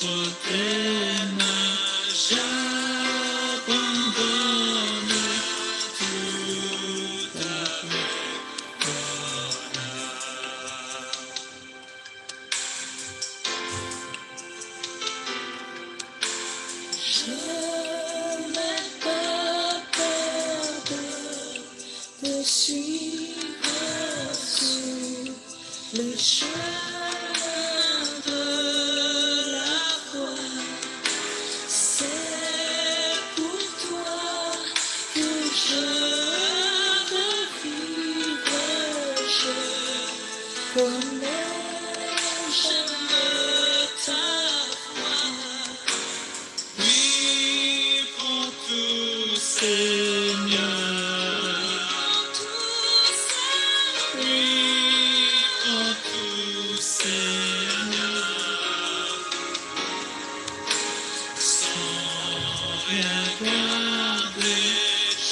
Entre tes mains, j'abandonne tout avec bonheur. Je n'ai pas peur de te suivre sur le chemin de la foi. C'est pour toi que je veux vivre. Je connais, j'aime ta voix. Oui, prends tout, Seigneur. Oui, prends tout, Seigneur. Sans rien garder,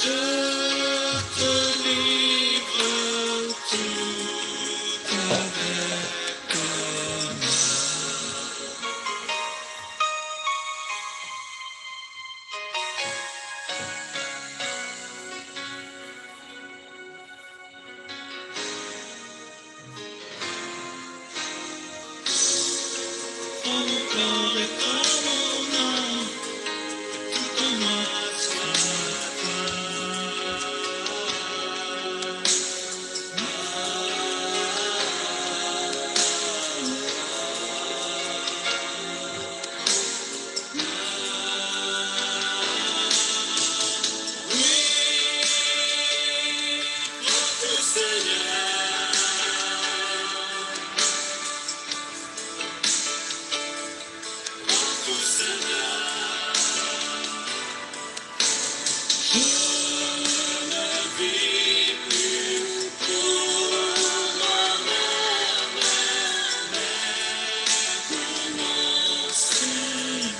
je te livre tout avec honneur. Prends mon corps et prends mon âme, tout en moi soit toi. Oui, prends tout, Seigneur. Prends tout, Seigneur. Je ne vis plus pour moi-même, mais pour mon Seigneur.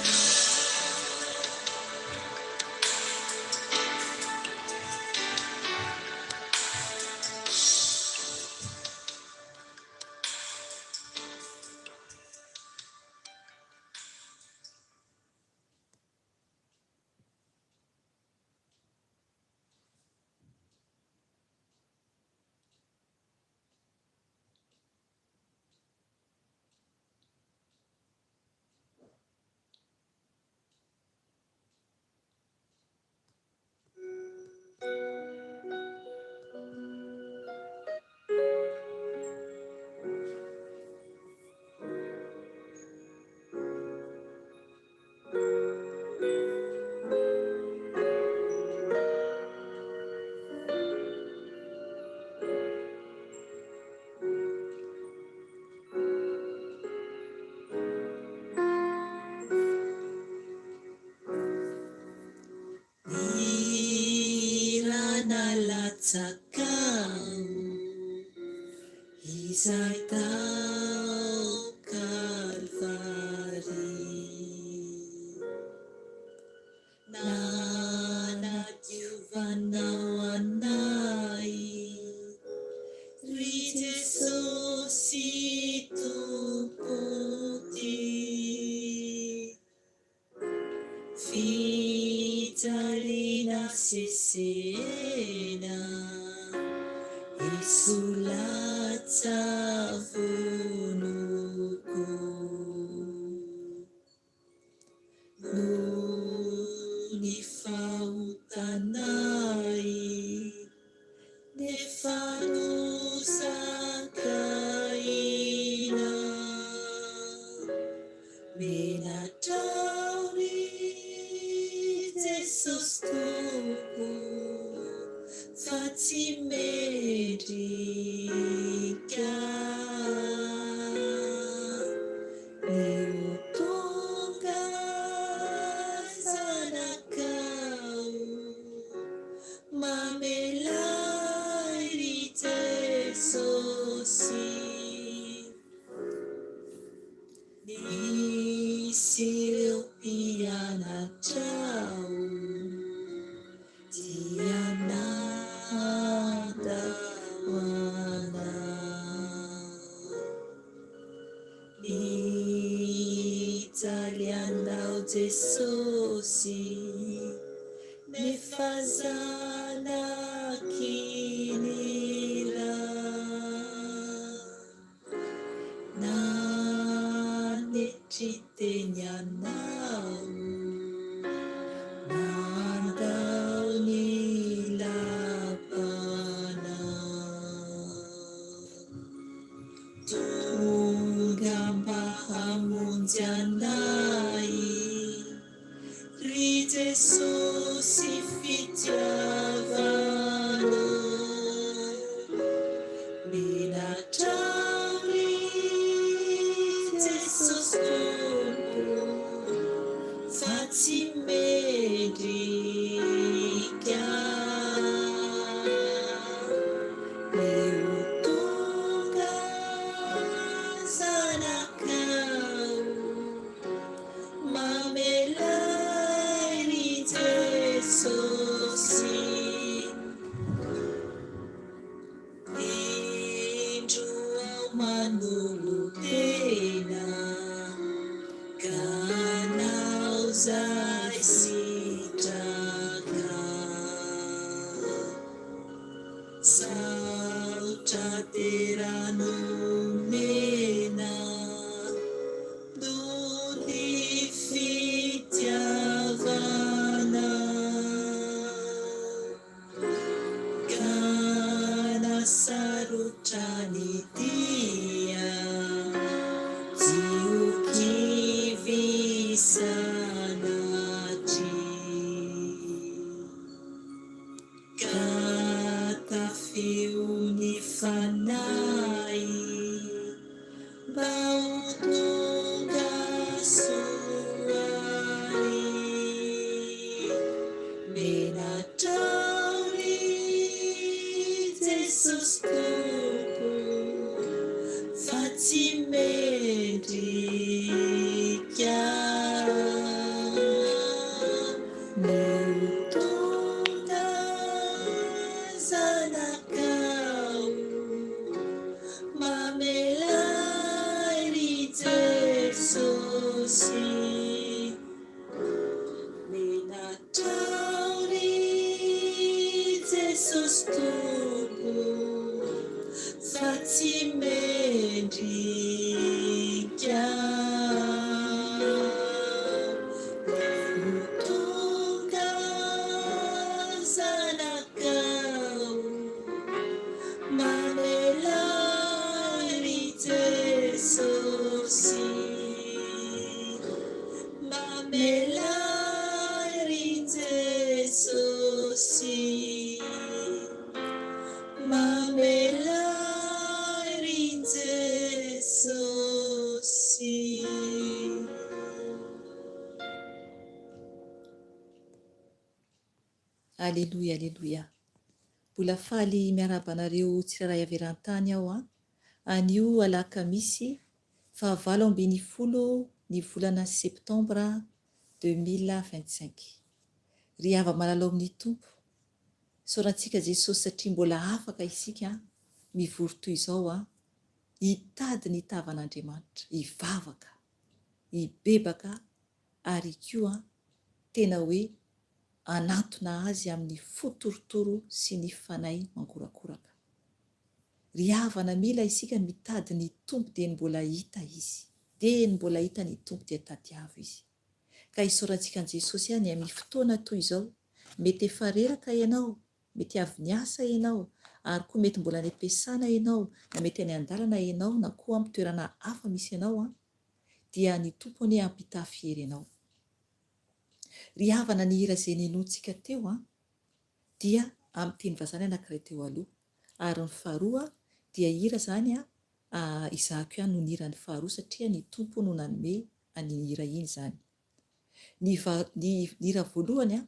Ny ra nalatsakao izay tao Kalvary nanadiovanao anay ry Jesosy Tompo tia. Fijaliana sesehena, eso latsa vonoko. Noho ny fahotanay, nefa nozakaina. Menatra aho ry Jesosy Tompo fa tsy mendrika. Ny ho tonga zanakao. Mamelà ahy ry Jesosy. Nisy ireo mpianatrao dia nandao anao. Nijaly. Jesosy nefa zanaky ny Ray. Nanetry teny anao, nandao ny lapanao. Tonga mba hamonjy anay, ry Jesosy fitiavana. Menatrao ry Jesosy Tompo, fa tsy mendrika. Ny ho tonga zanakao, mamelay ry Jesosy. Indro aho manolo-tena, ka hanao izay sitrakao. Sarotra dera nomena noho ny fitiavana. Ka na sarotra ny dia, tsy ho kivy sanatria. Ka tafio ny fanahy mba ho tonga soa ary. Menatrao ry Jesosy Tompo fa tsy mendrika. Ny ho tonga zanakao, mamelà ry Jesosy. Menatrao ry Jesosy Tompo, fa tsy mendrika. Ho tonga zanakao, mamelà ry Jesosy. Mamelà ry Jesosy. Mamelà ry Jesosy. Aleloia aleloia. Mbola faly miarahaba anareo tsirairay avy eran-tany aho an. Anio alakamisy faha 18 ny volana septambra 2025. Ry hava-malala ao amin'ny Tompo, isaorantsika Jesosy satria mbola afaka isika mivory toy izao an, hitady ny tavan'Andriamanitra, hivavaka, hibebaka ary koa tena hoe hanantona Azy amin'ny fo torotoro sy ny fanahy mangorakoraka. Ry havana mila isika mitady ny Tompo dieny mbola hita Izy. Dieny mbola hita ny Tompo dia tadiavo Izy. Ka isaorantsika an'i Jesosy ihany amin'ny fotoana toy izao. Mety efa reraka ianao, mety avy niasa ianao, ary koa mety mbola any am-piasana ianao, na mety any an-dalana ianao na koa amin'ny toerana hafa misy anao an, dia ny Tompo anie hampitafy hery anao. Ry havana ny hira izay ninoantsika teo an, dia amin'ny teny vazaha ny anankiray teo aloha, ary ny faharoa dia hira izany an, izahako ihany no nihira ny faharoa satria ny Tompo no nanome an'iny hira iny izany. Ny ny hira voalohany an,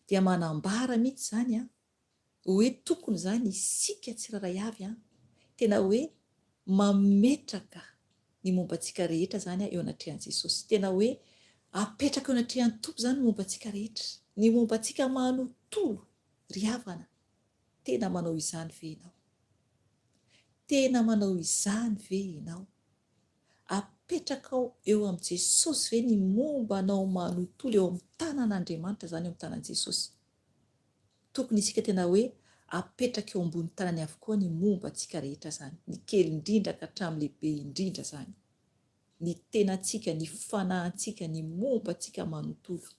dia manambara mihitsy izany an, hoe tokony izany isika tsirairay avy an, tena hoe mametraka ny momba antsika rehetra izany eo anatrehan'i Jesosy. Tena hoe apetraka eo anatrehan'ny Tompo izany ny momba antsika rehetra. Ny momba antsika manontolo, ry havana, tena manao izany ve ianao? Tena manao izany ve ianao? Apetrakao eo amin'i Jesosy ve ny momba anao manontolo eo amin'ny tanan'Andriamanitra izany eo amin'ny tanan'i Jesosy? Tokony isika tena hoe apetraka eo ambony tanany avokoa ny momba antsika rehetra izany, ny kely indrindra ka hatramin'ny lehibe indrindra izany. Ny tenantsika, ny fanahintsika, ny momba antsika manontolo.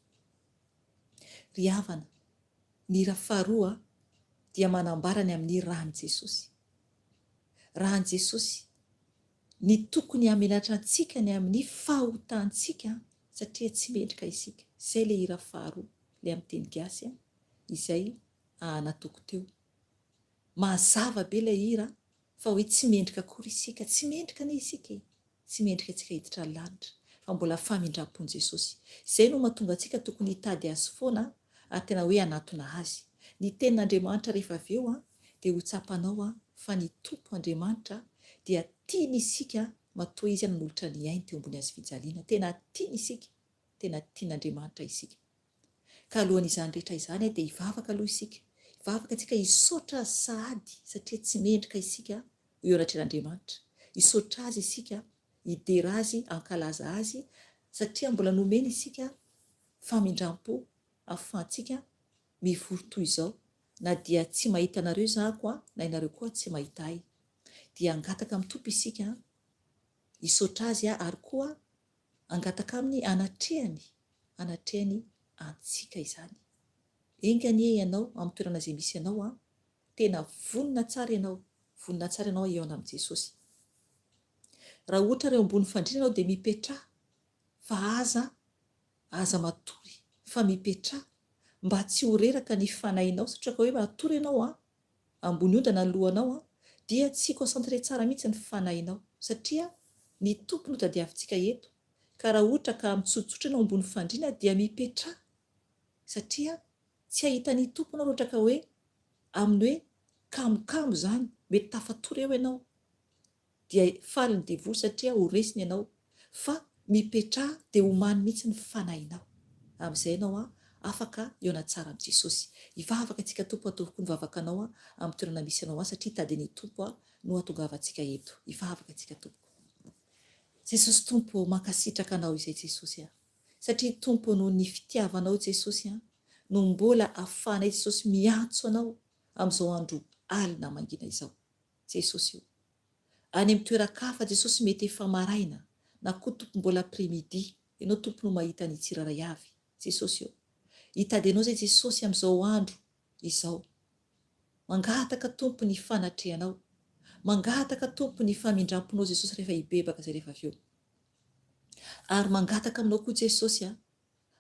Ry havana, ny hira faharoa dia manambara ny amin'ny ran'i Jesosy. Ran'i Jesosy, ny tokony hamenatra antsika ny amin'ny fahotantsika satria tsy mendrika isika. Izay ilay hira faharoa, ilay amin'ny teny gasy izay nataoko teo. Mazava be ilay hira fa hoe tsy mendrika akory isika, tsy mendrika anie isika e! Tsy mendrika antsika hiditra ny lanitra, fa mbola famindram-pon'i Jesosy. Izay no mahatonga antsika tokony hitady Azy foana ary tena hoe hanatona Azy. Ny Tenin'Andriamanitra rehefa avy eo dia ho tsapanao fa ny Tompo Andriamanitra dia tiany isika matoa Izy nanolotra ny ainy teo ambony hazofijaliana. Tena tiany isika, tena tian'Andriamanitra isika. Ka alohan'izany rehetra izany dia hivavaka aloha isika. Hivavaka isika hisaotra Azy sahady satria tsy mendrika isika ho eo anatrehan'Andriamanitra. Hisaotra Azy isika, hidera Azy, hankalaza Azy satria mbola nomeny isika famindrampo ahafahantsika mivory toy izao na dia tsy mahita anareo izahako na ianareo koa tsy mahita ahy. Dia hangataka amin'ny Tompo isika hisaotra Azy ary koa Hangataka aminy hanatrehany, hanatrehany antsika izany. Enga anie ianao amin'ny toerana izay misy anao an, tena vonona tsara ianao, vonona tsara ianao hihaona amin'i Jesosy. Raha ohatra ary eo ambony fandriana ianao dia mipetraha fa aza, aza matory fa mipetraha mba tsy ho reraka ny fanahinao satria ka hoe matory ianao an, ambony ondana ny lohanao an, dia tsy concentré tsara mihitsy ny fanahinao satria ny Tompo no tadiavintsika eto ka raha ohatra ka mitsotsotra ianao ambony fandriana dia mipetraha satria tsy hahita ny Tompo ianao raha ohatra ka hoe amin'ny hoe kamokamo izany mety tafatory eo ianao dia faly ny devoly satria ho resiny ianao fa mipetraha dia omany mihitsy ny fanahinao amin'izay ianao afaka hihaona tsara amin'i Jesosy. Hivavaka antsika Tompo ataovy koa ny vavakanao amin'ny toerana misy anao any satria hitady ny Tompo no hatongavantsika eto. Hivavaka antsika Tompoko. Jesosy Tompo ô mankasitraka Anao izay Jesosy a! Satria Tompo noho ny fitiavanao Jesosy a no mbola afahanay Jesosy miantso Anao amin'izao andro alina mangina izao. Jesosy o. Any amin'ny toeran-kafa Jesosy mety efa maraina na koa Tompo mbola après midi Ianao Tompo no mahita ny tsirairay avy Jesosy o. Hitady Anao zay Jesosy amin'izao andro izao. Mangataka Tompo ny fanatrehanao. Mangataka Tompo ny famindramponao Jesosy rehefa hibebaka zay rehefa avy eo. Ary mangataka aminao koa Jesosy a.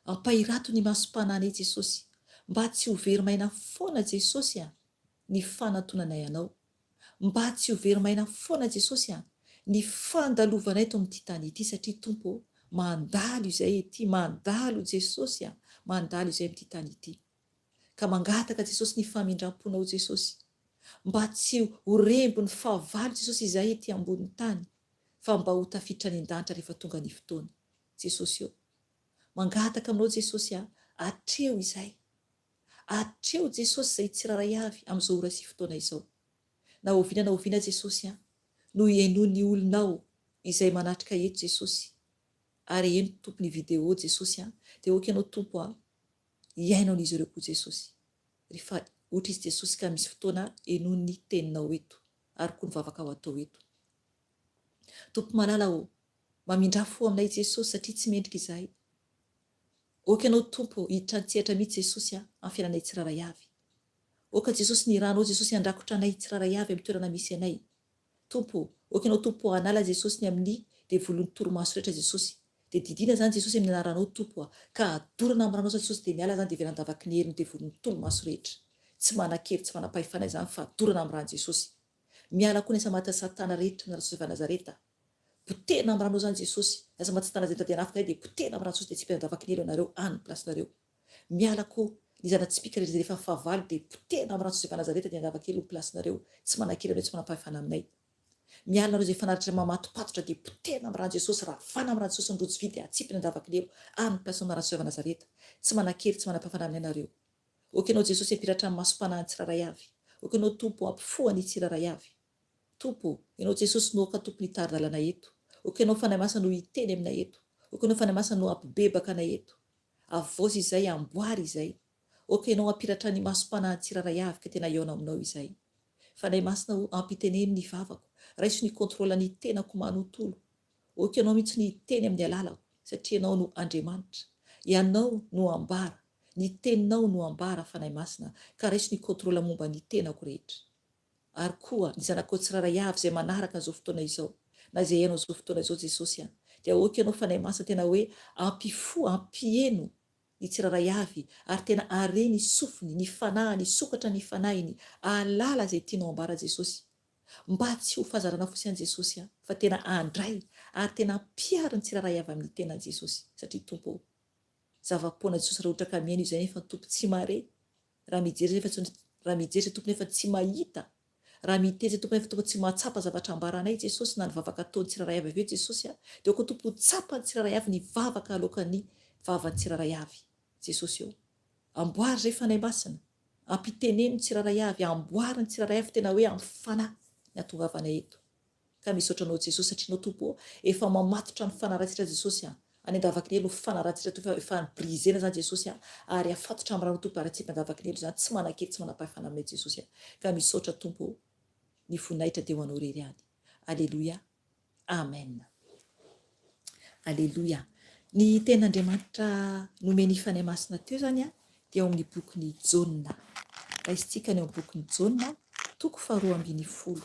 Ampahirato ny masom-pananay Jesosy mba tsy ho very maina foana Jesosy a. ny fanatonanay Anao. Mba tsy ho very maina foana Jesosy a, ny fandalovanay eto amin'ity tany ity satria Tompo ô, mandalo izay ety, mandalo Jesosy a, mandalo izay amin'ity tany ity. Ka mangataka Jesosy ny famindram-ponao Jesosy. Mba tsy ho rembin'ny fahavalo Jesosy izahay ety ambonin'ny tany fa mba ho tafiditra any an-danitra rehefa tonga ny fotoana. Jesosy ô. Mangataka aminao Jesosy a, atreho izahay. Atreho Jesosy izay tsirairay avy amin'izao ora sy fotoana izao. Na oviana na oviana Jesosy an, no henoy ny olonao izay manatrika eto Jesosy, ary heno Tompo ny video Jesosy an, dia ok ianao Tompo an, hihaino an'izy ireo koa Jesosy. Rehefa ohatra izy Jesosy ka misy fotoana henoy ny teninao eto, ary koa ny vavaka ho atao eto. Tompo malala ô, mamindrà fo aminay Jesosy satria tsy mendrika izahay. Ok anao Tompo hiditra an-tsehatra mihitsy Jesosy a amin'ny fiainanay tsirairay avy. Ok Jesosy ny ranao Jesosy handrakotra anay tsirairay avy amin'ny toerana misy anay. Tompo o, ok anao Tompo hanala Jesosy ny amin'ny devolin'ny torimaso rehetra Jesosy. Dia didiana zany Jesosy amin'ny anaranao Tompo a, ka adorana amin'ny ranao zany Jesosy dia miala zany dia andavaky ny herin'ny devolin'ny torimaso rehetra. Tsy manan-kery tsy manam-pahefana izany fa adorana amin'ny ran'i Jesosy. Miala koa ny asa matin'i satana rehetra amin'ny anaran'i Jesosy avy Nazareta. Potehina am ranao zany Jesosy, aza matsatana zay mitady hanafika anay dia potehina am rano Jesosy dia tsipy andavaky ny helo ianareo any place nareo. Miala koa ny zana-tsipìka rehetra zay efa fahavalo dia potehina am rano Jesosy avy Nazareta dia andavaky helo ny place nareo, tsy manan-kery anareo tsy manam-pahefana aminay. Miala nareo zay fanaritra mamatopatotra dia potehina am rano Jesosy, ravana am rano Jesosy ny rojo vy dia atsipy ny andavaky ny helo any place nao am rano Jesosy avy Nazareta. Tsy manan-kery tsy manam-pahefana aminay nareo. Ok anao Jesosy hampiratra ny masom-panahin'ny tsirairay avy. Ok anao Tompo hampifoha ny tsirairay avy. Tompo o, Ianao Jesosy no aoka Tompo ny hitari-dalana eto. Ok Ianao Fanahy Masina no hiteny aminay eto. Ok Ianao Fanahy Masina no hampibebaka anay eto. Havaozy izay, amboary izay. Ok Ianao hampiratra ny masom-panahin'ny tsirairay avy ka tena hihaona aminao izay. Fanahy Masina o, ampiteneno ny vavako. Raiso ny contrôle ny tenako manontolo. Ok Ianao mihitsy no hiteny amin'ny alalako satria Ianao no Andriamanitra. Ianao no ambara. Ny teninao no ambara Fanahy Masina ka raiso ny contrôle momba ny tenako rehetra. Ary koa ny zanakao tsirairay avy izay manaraka an'izao fotoana izao na izay hihaino an'izao fotoana izao Jesosy a! Dia aoka Ianao Fanahy Masina tena hoe ampifoha, ampiheno ny tsirairay avy ary tena hare ny sofiny, ny fanahiny, hisokatra ny fanahiny hahalala izay tianao ambara Jesosy. Mba tsy ho fahazarana fotsiny ihany Jesosy a! Fa tena handray ary tena hampihary ny tsirairay avy amin'ny tenany Jesosy satria Tompo ô! Zava-poana Jesosy raha ohatra ka mihaino izay nefa ny Tompo tsy mahare Raha mijery nefa tsy raha mijery izay Tompo nefa tsy mahita, raha miteny izay Tompo nefa Tompo tsy mahatsapa zavatra ambaranay Jesosy na ny vavaka ataon'ny tsirairay avy avy eo Jesosy a, dia aoka Tompo ho tsapan'ny tsirairay avy ny vavaka aloakan'ny vavan'ny tsirairay avy Jesosy ô. Amboary izay Fanahy Masina, ampiteneno ny tsirairay avy, amboary ny tsirairay avy tena hoe amin'ny fanahy ny hatongavanay eto. Ka misaotra anao Jesosy satria anao Tompo ô efa mamatotra ny fanaratsitra Jesosy a! Any andavaky ny helo fanaratsitra Tompo efa ni brisena zany Jesosy a! Ary afatotra am rano Tompo ary atsipy andavaky ny helo zany tsy manankery tsy manampahefana aminay Jesosy a! Ka misaotra Tompo ô ny voninahitra dia ho anao irery ihany Aleloia Amen Aleloia Ny tenin'Andriamanitra nomen'ny Fanahy Masina teo zany a dia ao amin'ny bokin'i Jaona. Raisintsika ny ao amin'ny bokin'i Jaona toko faharoa ambinifolo.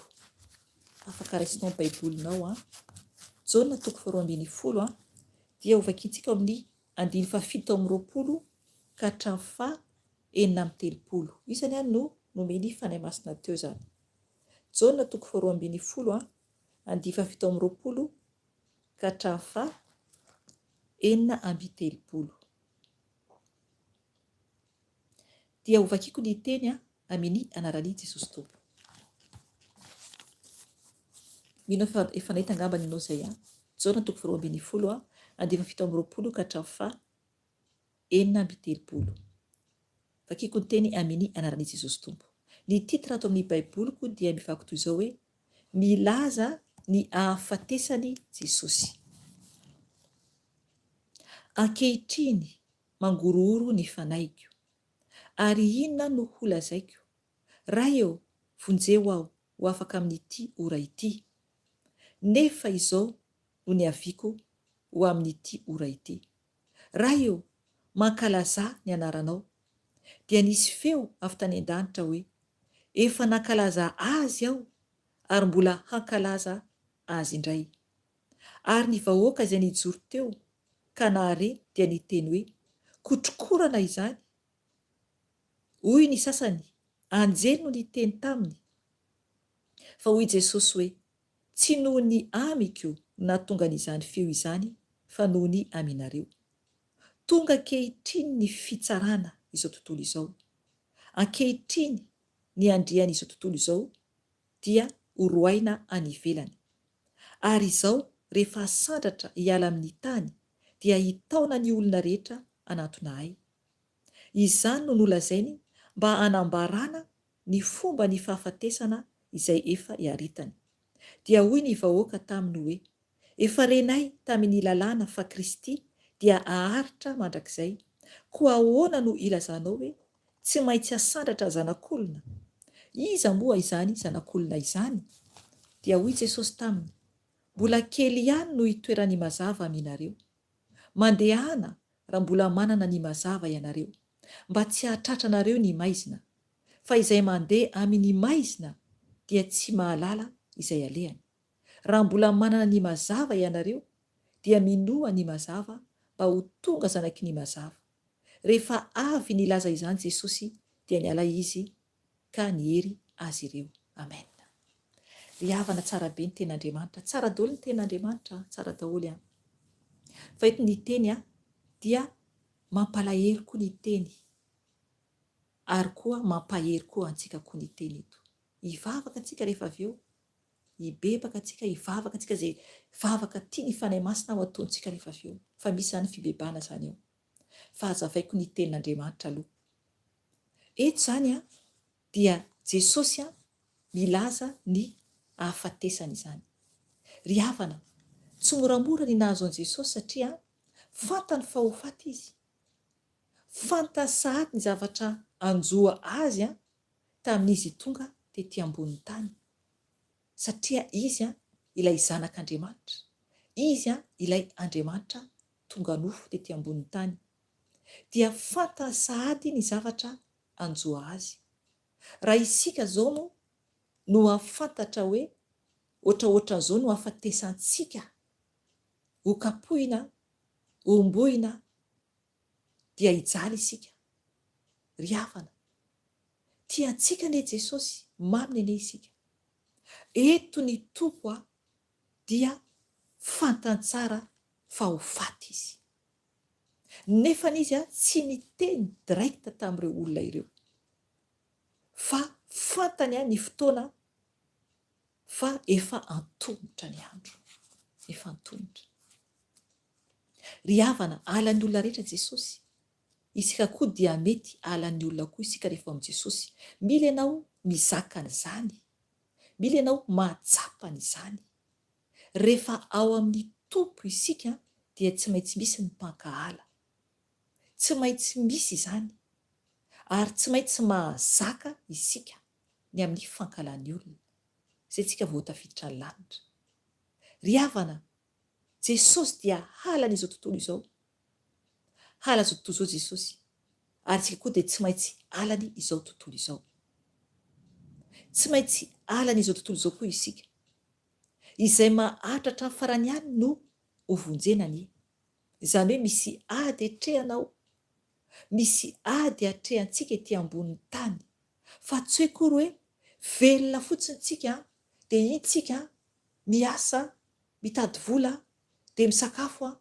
Afaka raisinao ny Baibolinao an. Jaona toko faharoa ambinifolo an, dia hovakintsika ao amin'ny andininy fahafito amby 20 ka hatramin'ny faha 36. Io izany an no nomen'ny Fanahy Masina teo izany. Jaona toko faharoa ambinifolo an, andininy fahafito amby 20 ka hatramin'ny faha 36. Dia hovakiko ny teny amin' anaran' i Jesosy Tompo. Mino aho fa efa nahita angamba ny ianao izay an. Jaona toko faharoa ambinifolo a, andiva 27 ka hatramin'ny faha 36. Vakiko ny teny amin' anaran' i Jesosy Tompo. Ny titre ato amin' ny Baiboliko dia mivaky toy izao hoe, Milaza ny ahafatesany Jesosy. Ankehitriny mangorohoro ny fanahiko. Ary inona no holazaiko? Ray ô, vonjeo aho ho afaka amin'ity ora ity. Nefa izao no niaviako ho amin'ity ora ity. Ray ô, mankalazà ny anaranao. Dia nisy feo avy tany an-danitra hoe, Efa nankalaza azy aho ary mbola hankalaza azy indray. Ary ny vahoaka izay nijoro teo ka nahare dia niteny hoe, Kotrokorana izany! Hoy ny sasany, Anjely no niteny taminy. Fa hoy Jesosy hoe, Tsy noho ny amiko no nahatonga an'izany feo izany fa noho ny aminareo. Tonga ankehitriny ny fitsarana izao tontolo izao. Ankehitriny ny andrian'izao tontolo izao dia horoahina any ivelany. Ary izao rehefa asandratra hiala amin'ny tany dia hitaona ny olona rehetra hanantona ahy. Izany no nolazainy mba hanambarana ny fomba ny fahafatesana izay efa iaretany. Dia hoy ny vahoaka taminy hoe, Efa renay tamin' ny lalàna fa Kristy dia haharitra mandrakizay, koa ahoana no ilazanao hoe, Tsy maintsy hasandratra Zanak'olona? Iza moa izany Zanak'olona izany? Dia hoy Jesosy taminy, Mbola kely ihany no itoeran'ny mazava aminareo. Mandehana raha mbola manana ny mazava ianareo, mba tsy hahatratra anareo ny maizina. Fa izay mandeha amin'ny maizina dia tsy mahalala izay alehany. Raha mbola manana ny mazava ianareo, dia minoa ny mazava mba ho tonga zanaky ny mazava. Rehefa avy nilaza izany Jesosy dia niala Izy ka niery azy ireo. Amen. Ry havana tsara be ny tenin'Andriamanitra. Tsara daholo ny tenin'Andriamanitra an, tsara daholo an. Fa eto ny teny an dia mampalahelo koa ny teny ary koa mampahery koa antsika koa ny teny eto. Hivavaka antsika rehefa avy eo. Hibebaka antsika, hivavaka antsika izay vavaka tian'ny Fanahy Masina ho ataontsika rehefa avy eo. Fa misy izany fibebahana izany ao. Fa hazavaiko ny tenin'Andriamanitra aloha. Eto izany an, dia Jesosy an, milaza ny hahafatesany izany. Ry havana, Tsy moramora ny nahazo an'i Jesosy satria fantany fa ho faty izy. Fantany sahady ny zavatra hanjo azy tamin'izy tonga tety ambonin'ny tany. Satria izy ilay Zanak'Andriamanitra. Izy ilay Andriamanitra tonga nofo tety ambonin'ny tany. Dia fantany sahady ny zavatra hanjo azy. Raha isika izao moa no hahafantatra hoe ohatraohatran'izao no hahafatesantsika, ho kapohina, hombohina, dia hijaly isika. Ry havana, tia antsika anie Jesosy, maminy anie isika. Eto ny Tompo a dia fantany tsara fa ho faty izy. Nefany izy a tsy niteny direct tamin'ireo olona ireo. Fa fantany a ny fotoana fa efa antomotra ny andro. Efa antomotra. Ry havana, halan'ny olona rehetra Jesosy. Isika koa dia mety halan'ny olona koa isika rehefa ao amin'i Jesosy. Mila ianao mizaka an'izany. Mila ianao mahatsapa an'izany. Rehefa ao amin'ny Tompo isika dia tsy maintsy misy ny mpankahala. Tsy maintsy misy izany. Ary tsy maintsy mahazaka isika ny amin'ny fankahalan'ny olona. Izay tsika vao ho tafiditra ny lanitra. Ry havana, Jesosy dia halan'izao tontolo izao. Hala izao tontolo izao Jesosy. Ary isika koa dia tsy maintsy halany izao tontolo izao. Tsy maintsy halany izao tontolo izao koa isika. Izay maharitra hatramin'ny farany ihany no ho vonjena anie. Izany hoe misy ady atrehana ao. Misy ady atrehantsika ety ambonin'ny tany. Fa tsy hoe akory hoe velona fotsiny tsika dia iny tsika miasa, mitady vola, dia misakafo an,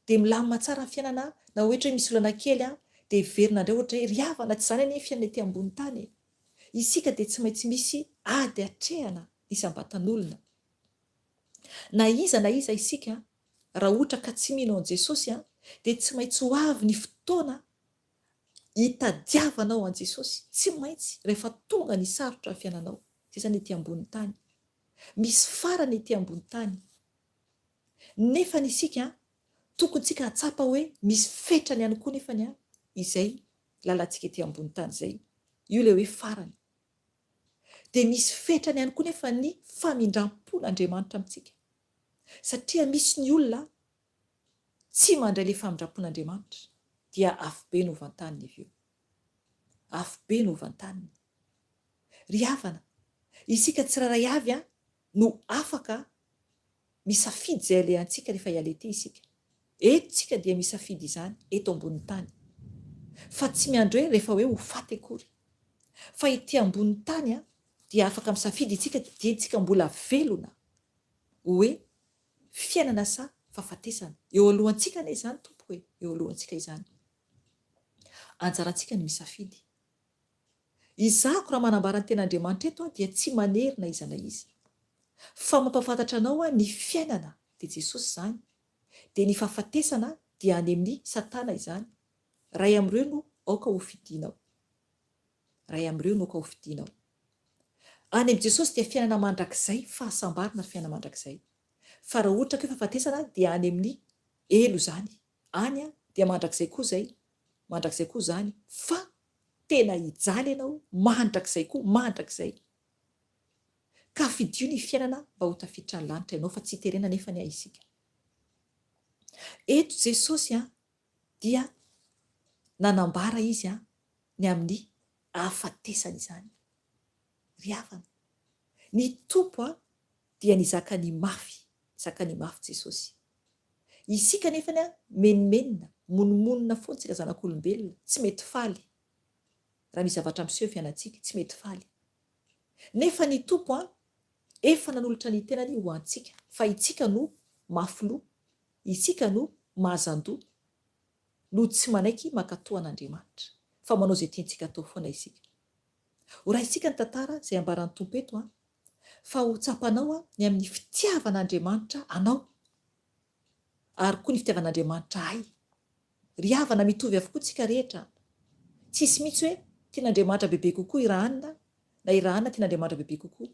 dia milamina tsara ny fiainana, na ohatra hoe misy olana kely an, dia heverina indray ohatra hoe ry havana tsy izany anie ny fiainana ety ambony tany e! Isika dia tsy maintsy misy ady atrehana isam-batan'olona. Na iza na iza isika, raha ohatra ka tsy mino an'i Jesosy an, dia tsy maintsy ho avy ny fotoana hitadiavanao an'i Jesosy, tsy maintsy, rehefa tonga ny sarotra ny fiainanao, izay izany ety ambony tany. Misy farany ety ambony tany. Nefany isika tokony tsika hahatsapa hoe misy fetrany ihany koa nefany izay lalantsika ety ambony tany izay. Io ilay hoe farany. Dia misy fetrany ihany koa nefa ny famindram-pon'Andriamanitra amintsika. Satria misy ny olona tsy mandray ilay famindram-pon'Andriamanitra dia afobe no vantaniny avy eo. Afobe no vantaniny. Ry havana, isika tsirairay avy no afaka misafidy izay alehantsika rehefa hiala ety isika. Eto isika dia misafidy izany eto ambonin'ny tany. Fa tsy miandry hoe rehefa hoe ho faty akory. Fa ety ambonin'ny tany dia afaka misafidy isika dieny tsika mbola velona hoe fiainana sa fahafatesana. Eo alohantsika anie izany tompoko e, eo alohantsika izany. Anjarantsika ny misafidy. Izahako raha manambara ny ten'Andriamanitra eto aho dia tsy manery na iza na iza. Fa mampahafantatra anao aho ny fiainana dia Jesosy izany, dia ny fahafatesana dia any amin'ny satana izany. Ray amin'ireo no aoka ho fidinao. Ray amin'ireo no aoka ho fidinao. Any amin'i Jesosy dia fiainana mandrakizay, fahasambarana ary fiainana mandrakizay. Fa raha ohatra ka hoe fahafatesana dia any amin'ny helo izany. Any dia mandrakizay koa izay, mandrakizay koa izany fa tena hijaly ianao mandrakizay koa, mandrakizay. Ka fidio ny fiainana mba ho tafiditra ny lanitra ianao fa tsy terena anefa anie isika. Eto Jesosy dia nanambara izy ny amin'ny hahafatesany izany. Ry havana, ny Tompo dia nizaka ny mafy, nizaka ny mafy Jesosy. Isika anefany an, menomenona, monomonona foana tsika zanak'olombelona, tsy mety faly raha misy zavatra miseho eo fiainantsika, tsy mety faly. Nefa ny Tompo an, efa nanolotra ny tenany ho antsika, fa itsika no mafy loha, itsika no mazan-doha, no tsy manaiky mankatò an'Andriamanitra, fa manao izay tiantsika atao foana isika. Ho raisitsika ny tantara izay ambaran'ny Tompo eto an, fa ho tsapanao ny amin'ny fitiavan'Andriamanitra anao ary koa ny fitiavan'Andriamanitra ahy. Ry havana, mitovy avokoa tsika rehetra. Tsisy mihitsy hoe tian'Andriamanitra bebe kokoa i Rahanina na i Rahanina tian'Andriamanitra bebe kokoa.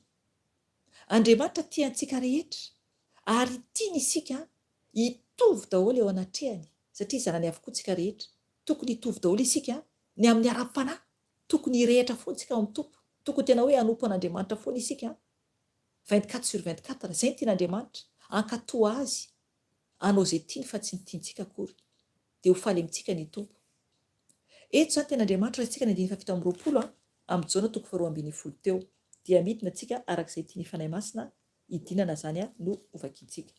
Andriamanitra tia antsika rehetra ary tiany isika. Hitovy daholo eo anatrehany satria zanany avokoa tsika rehetra. Tokony hitovy daholo isika ny amin'ny ara-panahy. Tokony hirehitra foana tsika ao amin'ny Tompo. Tokony tena hoe hanompo an'Andriamanitra foana isika 24 sur 24. Izay no tian'Andriamanitra. Hankatoa Azy. Hanao izay tiany fa tsy ny tiantsika akory. Dia ho faly amintsika ny Tompo. Eto izany tenin'Andriamanitra raisintsika ny andininy fahafito amby 20 amin'ny Jaona toko faharoa ambinifolo teo. Dia midina tsika araka izay tian'ny Fanahy Masina hidinana izany no hovakintsika.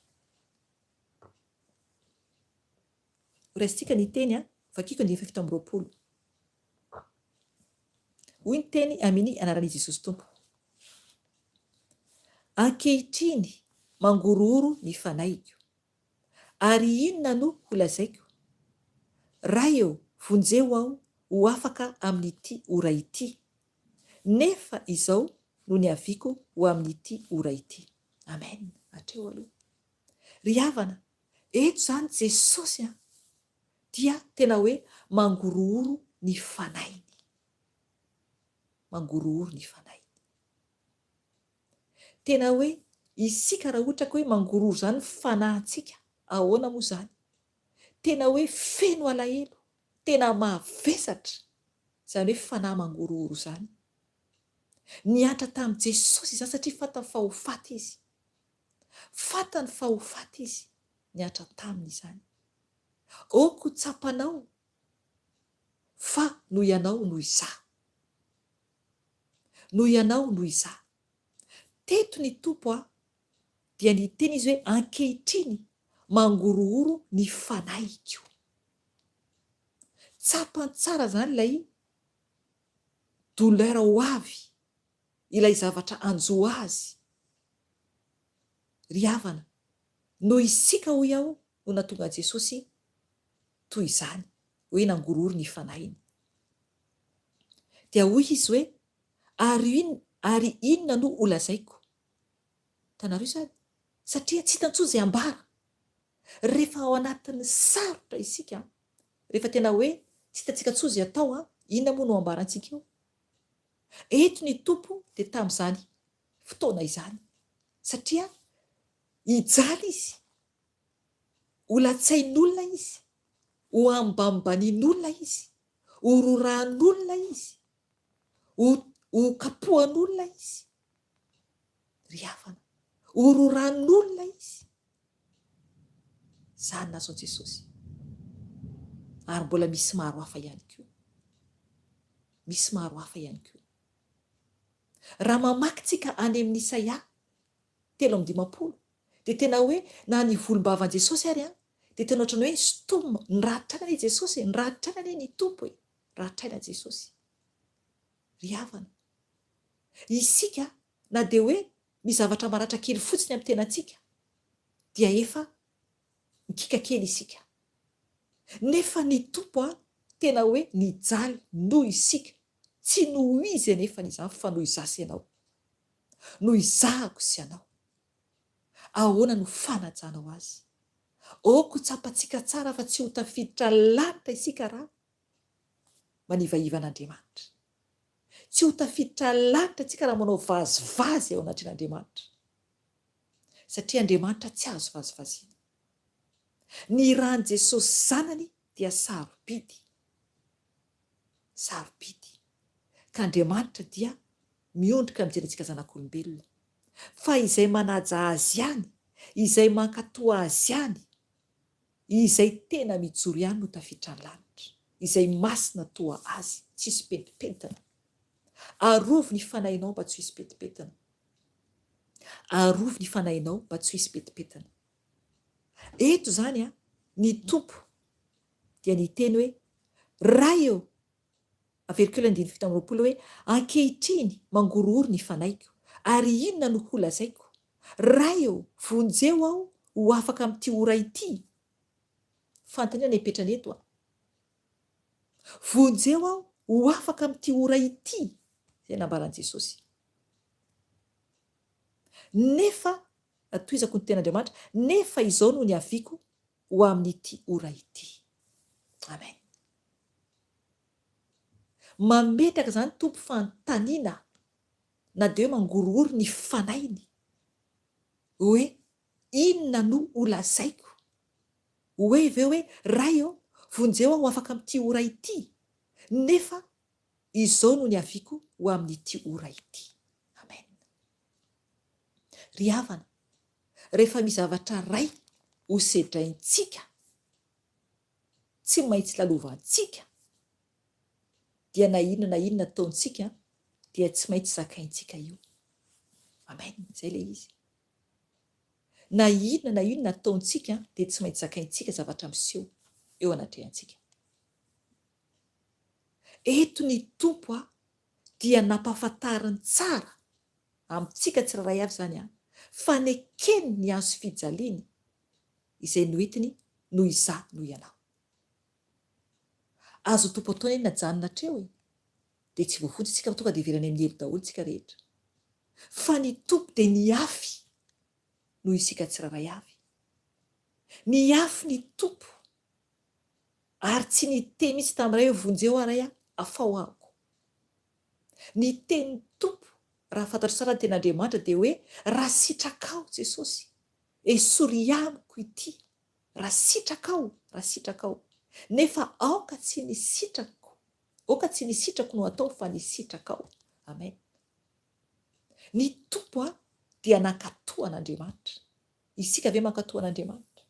Horaisintsika ny teny, vakiko andininy fahafito amby 20. Hoy ny teny amin' ny anaran' i Jesosy Tompo. Ankehitriny mangorohoro ny fanahiko. Ary inona no holazaiko? Ray ô, vonjeo aho ho afaka amin' ity ora ity. Nefa izao no niaviako ho amin' ity ora ity. Amen. Hatreo aloha. Ry havana, eto izany Jesosy an! dia tena hoe mangorohoro ny fanahiny. Mangorohoro ny fanahiny. Tena hoe isika raha ohatra ka hoe mangorohoro izany ny fanahintsika, ahoana moa izany? Tena hoe feno alahelo, tena mavesatra izany hoe fanahy mangorohoro izany. Niantra tamin'i Jesosy izany satria fantany fa ho faty izy. Fantany fa ho faty izy. Niantra taminy izany. Ok ho tsapanao fa noho ianao no izaho. Noho ianao no izaho. Teto ny Tompo a, dia niteny Izy hoe ankehitriny mangorohoro ny fanahiko. Tsapany tsara izany ilay douleur ho avy, ilay zavatra hanjo azy. Ry havana, noho isika hoy aho no nahatonga an'i Jesosy toy izany, hoe nangorohoro ny fanahiny. Dia hoy izy hoe, Ary ary inona no holazaiko? Hitanareo izany? Satria tsy hita intsony izay ambara. Rehefa ao anatin'ny sarotra isika, rehefa tena hoe tsy hitantsika intsony izay atao, inona moa no ambarantsika eo? Eto ny Tompo dia tamin'izany fotoana izany, satria hijaly izy, ho latsain'olona izy, ho ambanimbanian'olona izy, ho rorahan'olona izy, ho ho kapohan'olona izy. Ry havana, ho roran'olona izy. Izany nahazo an'i Jesosy. Ary mbola misy maro hafa ihany koa. Misy maro hafa ihany koa. Raha mamaky tsika any amin'ny Isaia 53 dia tena hoe na ny volombavan'i Jesosy ary an, dia tena ohatran'ny hoe sintomina, niratrana anie Jesosy e, niratrana anie ny Tompo e, ratraina Jesosy. Ry havana, isika na dia hoe misy zavatra maratra kely fotsiny amin'ny tenantsika dia efa mikiaka kely isika. Nefa ny Tompo an, tena hoe nijaly noho isika, tsy noho Izy anefa izany fa noho izaho sy ianao. Noho izahako sy ianao. Ahoana no fanajanao azy? Ok ho tsapantsika tsara fa tsy ho tafiditra lalitra isika raha manivaiva an'Andriamanitra. Tsy ho tafiditra lalitra isika raha manao vazivazy eo anatrehan'Andriamanitra. Satria Andriamanitra tsy azo vazivaziana. Ny ran'i Jesosy Zanany dia sarobidy. Sarobidy. Ka Andriamanitra dia miondrika mijery antsika zanak'olombelona. Fa izay manaja Azy ihany, izay mankatoa Azy ihany, izay tena mijoro ihany no tafiditra ny lanitra. Izay masina toa Azy, tsisy pentimpentina. Arovy ny fanahinao mba tsy ho hisy pentimpentina. Arovy ny fanahinao mba tsy ho hisy pentimpentina. Eto izany an, ny Tompo dia niteny hoe, Ray ô, Averiko ilay andininy 27 hoe, Ankehitriny mangorohoro ny fanahiko, ary inona no holazaiko? Ray ô, vonjeo aho ho afaka amin'ity ora ity! Fanontaniana ny apetrany eto an! Vonjeo aho ho afaka amin'ity ora ity! Izay nambaran'i Jesosy. Nefa, tohizako ny tenin'Andriamanitra, nefa izao no niaviako ho amin'ity ora ity. Amen. Mametraka izany Tompo fanontaniana na dia hoe mangorohoro ny fanahiny hoe inona no ho lazaiko? Hoe ve hoe, Ray ô, vonjeo aho ho afaka amin'ity ora ity, nefa izao no niaviako ho amin'ity ora ity. Amen. Ry havana, rehefa misy zavatra iray ho sedraintsika, tsy maintsy lalovantsika, dia na inona na inona ataontsika dia tsy maintsy zakaintsika io. Amen, izay ilay izy. Na inona na inona ataontsika dia tsy maintsy zakaintsika zavatra miseho eo anatrehantsika. Eto ny Tompo dia nampahafantariny tsara amintsika tsirairay avy izany fa nekeny ny hazo fijaliany izay noentiny noho izaho noho ianao. Azo Tompo atao anie ny najanona hatreo e! Dia tsy voavonjy isika fa tonga dia very any amin'ny helo daholo isika rehetra. Fa ny Tompo dia nihafy noho isika tsirairay avy. Nihafy ny Tompo ary tsy niteny mihitsy tamin'ny Ray hoe vonjeo aho Ray a, afaho ahako. Ny tenin'ny Tompo, raha fantatro tsara ny tenin'Andriamanitra dia hoe raha sitrakao Jesosy, esory amiko ity, raha sitrakao, raha sitrakao. Nefa aoka tsy ny sitrako, aoka tsy ny sitrako no atao fa ny sitrakao. Amen. Ny Tompo dia nankatò an'Andriamanitra. Isika ve mankatò an'Andriamanitra?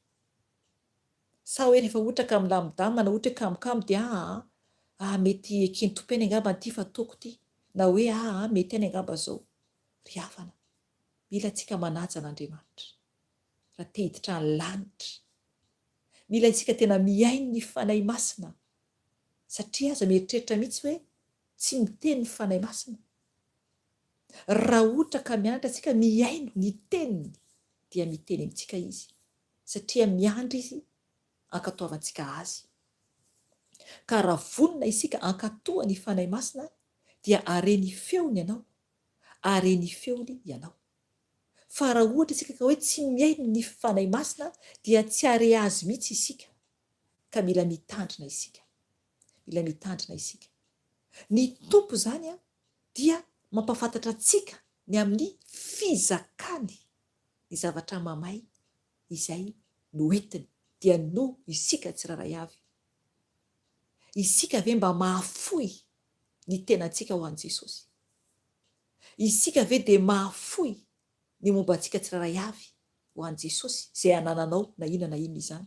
Sa hoe rehefa ohatra ka milamindamina na ohatra hoe kamokamo dia aa ah mety eken'ny Tompo ihany angamba ity fa ataoko ity na hoe aa mety ihany angamba zao. Ry havana, mila antsika manaja an'Andriamanitra raha te hiditra ny lanitra. Mila isika tena mihaino ny Fanahy Masina satria aza mieritreritra mihitsy hoe tsy miteny ny Fanahy Masina. Raha ohatra ka mianatra isika mihaino ny teniny dia miteny amintsika Izy satria miandry Izy ankatoavantsika Azy. Ka raha vonona isika hankatoa ny Fanahy Masina dia hare ny feony ianao, hare ny feony ianao. Fa raha ohatra isika ka hoe tsy mihaino ny Fanahy Masina dia tsy hare Azy mihitsy isika. Ka mila mitandrina isika. Mila mitandrina isika. Ny Tompo izany dia mampahafantatra antsika ny amin'ny fizakany ny zavatra mamay izay noentiny, dia noho isika tsirairay avy. Isika ve mba mahafoy ny tenantsika ho an'i Jesosy? Isika ve dia mahafoy ny momba antsika tsirairay avy ho an'i Jesosy, izay anananao na inona na inona izany?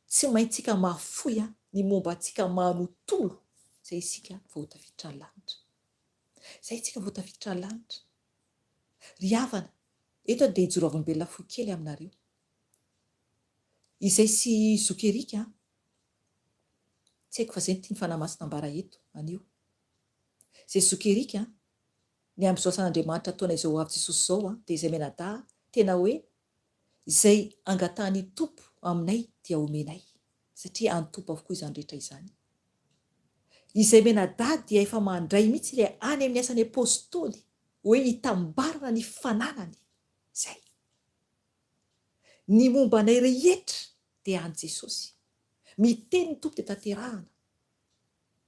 Tsy maintsika mahafoy ny momba antsika manontolo izay isika vao ho tafiditra ny lanitra. Izay isika vao tafiditra ny lanitra. Ry havana, eto aho dia hijoro vavolombelona fohy kely aminareo. Izay sy zoky Eric an, tsy haiko fa izay no tian'ny Fanahy Masina ambara eto anio. Izay zoky Eric an, ny amin'izao asan'Andriamanitra ataonay izao ho avy Jesosy izao an, dia izay mianadahy tena hoe izay angatahan'ny Tompo aminay dia omenay, satria an'ny Tompo avokoa izany rehetra izany. Izay mianadahy dia efa mandray mihitsy ilay any amin'ny asan'ny Apostoly hoe hitambarana ny fananany. Izay. Ny momba anay rehetra dia an'i Jesosy. Miteny ny Tompo dia tanterahana.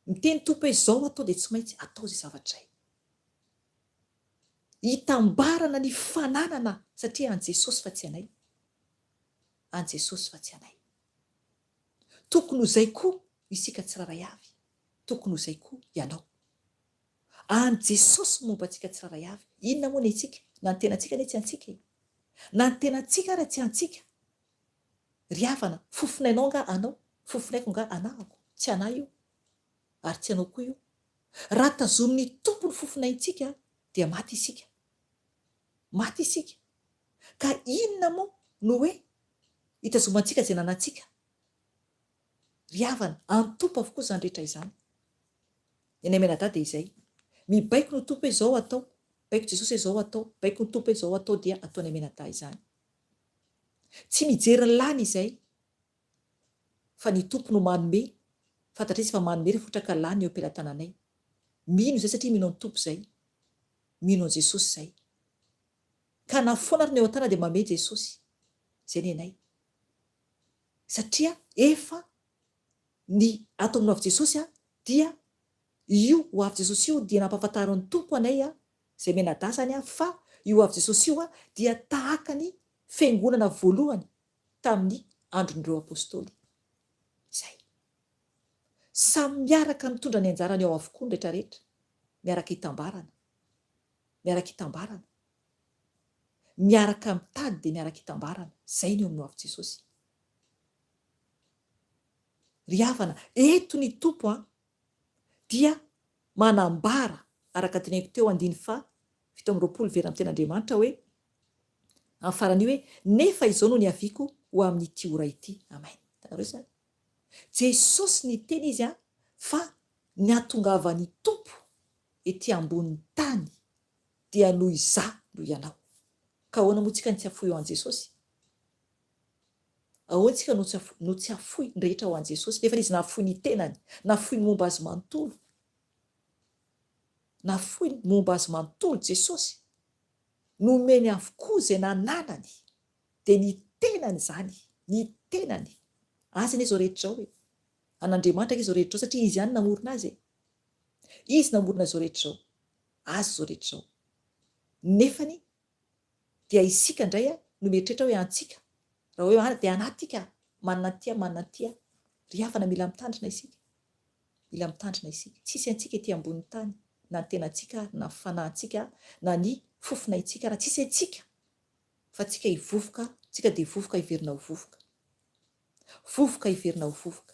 Miteny ny Tompo hoe izao atao dia tsy maintsy atao izay zavatra izay. Hitambarana ny fananana satria an'i Jesosy fa tsy anay. An'i Jesosy fa tsy anay. Tokony ho izay koa isika tsirairay avy. Tokony ho izay koa ianao. An'i Jesosy momba antsika tsirairay avy. Inona moa ny antsika? Na ny tenantsika anie tsy antsika e! Na ny tenantsika ara tsy antsika. Ry havana, fofonainao angaha anao? Fofonaiko angaha anahako? Tsy anah io. Ary tsy anao koa io. Raha tazomin'ny Tompo ny fofonaintsika dia maty isika. Maty isika. Ka inona moa no hoe hitazomantsika izay nanantsika? Ry havana, an'ny Tompo avokoa izany rehetra izany. Ny anay mianadahy dia izay. Mibaiko no Tompo hoe izao atao, baiko Jesosy hoe izao atao, baiko ny Tompo hoe izao atao dia ataonay mianadahy izany. Tsy mijery ny lany izay fa ny Tompo no manome, fantatray izy fa manome rehefa ohatra ka lany eo am-pelatananay. Mino izay satria mino an'i Tompo izay. Mino an'i Jesosy izay. Ka na foana ary ny eo an-tanana dia mamehy Jesosy. Izay ny anay. Satria efa ny ato amin'ny ho avy Jesosy dia io ho avy Jesosy io dia nampahafantarin'ny Tompo anay izay mianadahy izany fa io ho avy Jesosy io dia tahaka ny fiangonana voalohany. tamin'ny andron'ireo Apostoly. Izay. Samy miaraka mitondra ny anjarany ao avokoa ny rehetrarehetra. Miaraka itambarana. Miaraka itambarana. Miaraka mitady dia miaraka itambarana. Izay ny eo amin'ny ho avy Jesosy. Ry havana, eto ny Tompo an, dia manambara, araka dinihiko teo andiny faha 27 very amin'ny tenin'Andriamanitra hoe, amin'ny farany io hoe, nefa izao no niaviako ho amin'ity ora ity. Amen. Hitanareo izany? Jesosy niteny Izy an, fa ny hahatongavan'ny Tompo ety ambonin'ny tany dia noho izaho noho ianao. Ka ahoana moa tsika no tsy hafoy ho an'i Jesosy? Ahoana tsika no tsy no tsy hafoy ny rehetra ho an'i Jesosy nefa Izy nahafoy ny tenany, nafoy ny momba Azy manontolo. Nafoy ny momba Azy manontolo Jesosy. Nomeny avokoa izay nananany, dia ny tenany izany, ny tenany. Azy anie izao rehetra izao e. An'Andriamanitra ange izao rehetra izao satria Izy ihany namorona azy e. Izy namorona izao rehetra izao. Azy izao rehetra izao. Nefany dia isika indray no mieritreritra hoe antsika, raha hoe dia anaty ka, manana an'ity aho, manana an'ity aho. Ry havana mila mitandrina isika, mila mitandrina isika. Tsisy antsika ety ambonin'ny tany, na ny tenantsika ary, na ny fanahintsika, na ny fofonaintsika ary, tsisy antsika fa tsika hivovoka, tsika dia vovoka hiverina ho vovoka. Vovoka hiverina ho vovoka.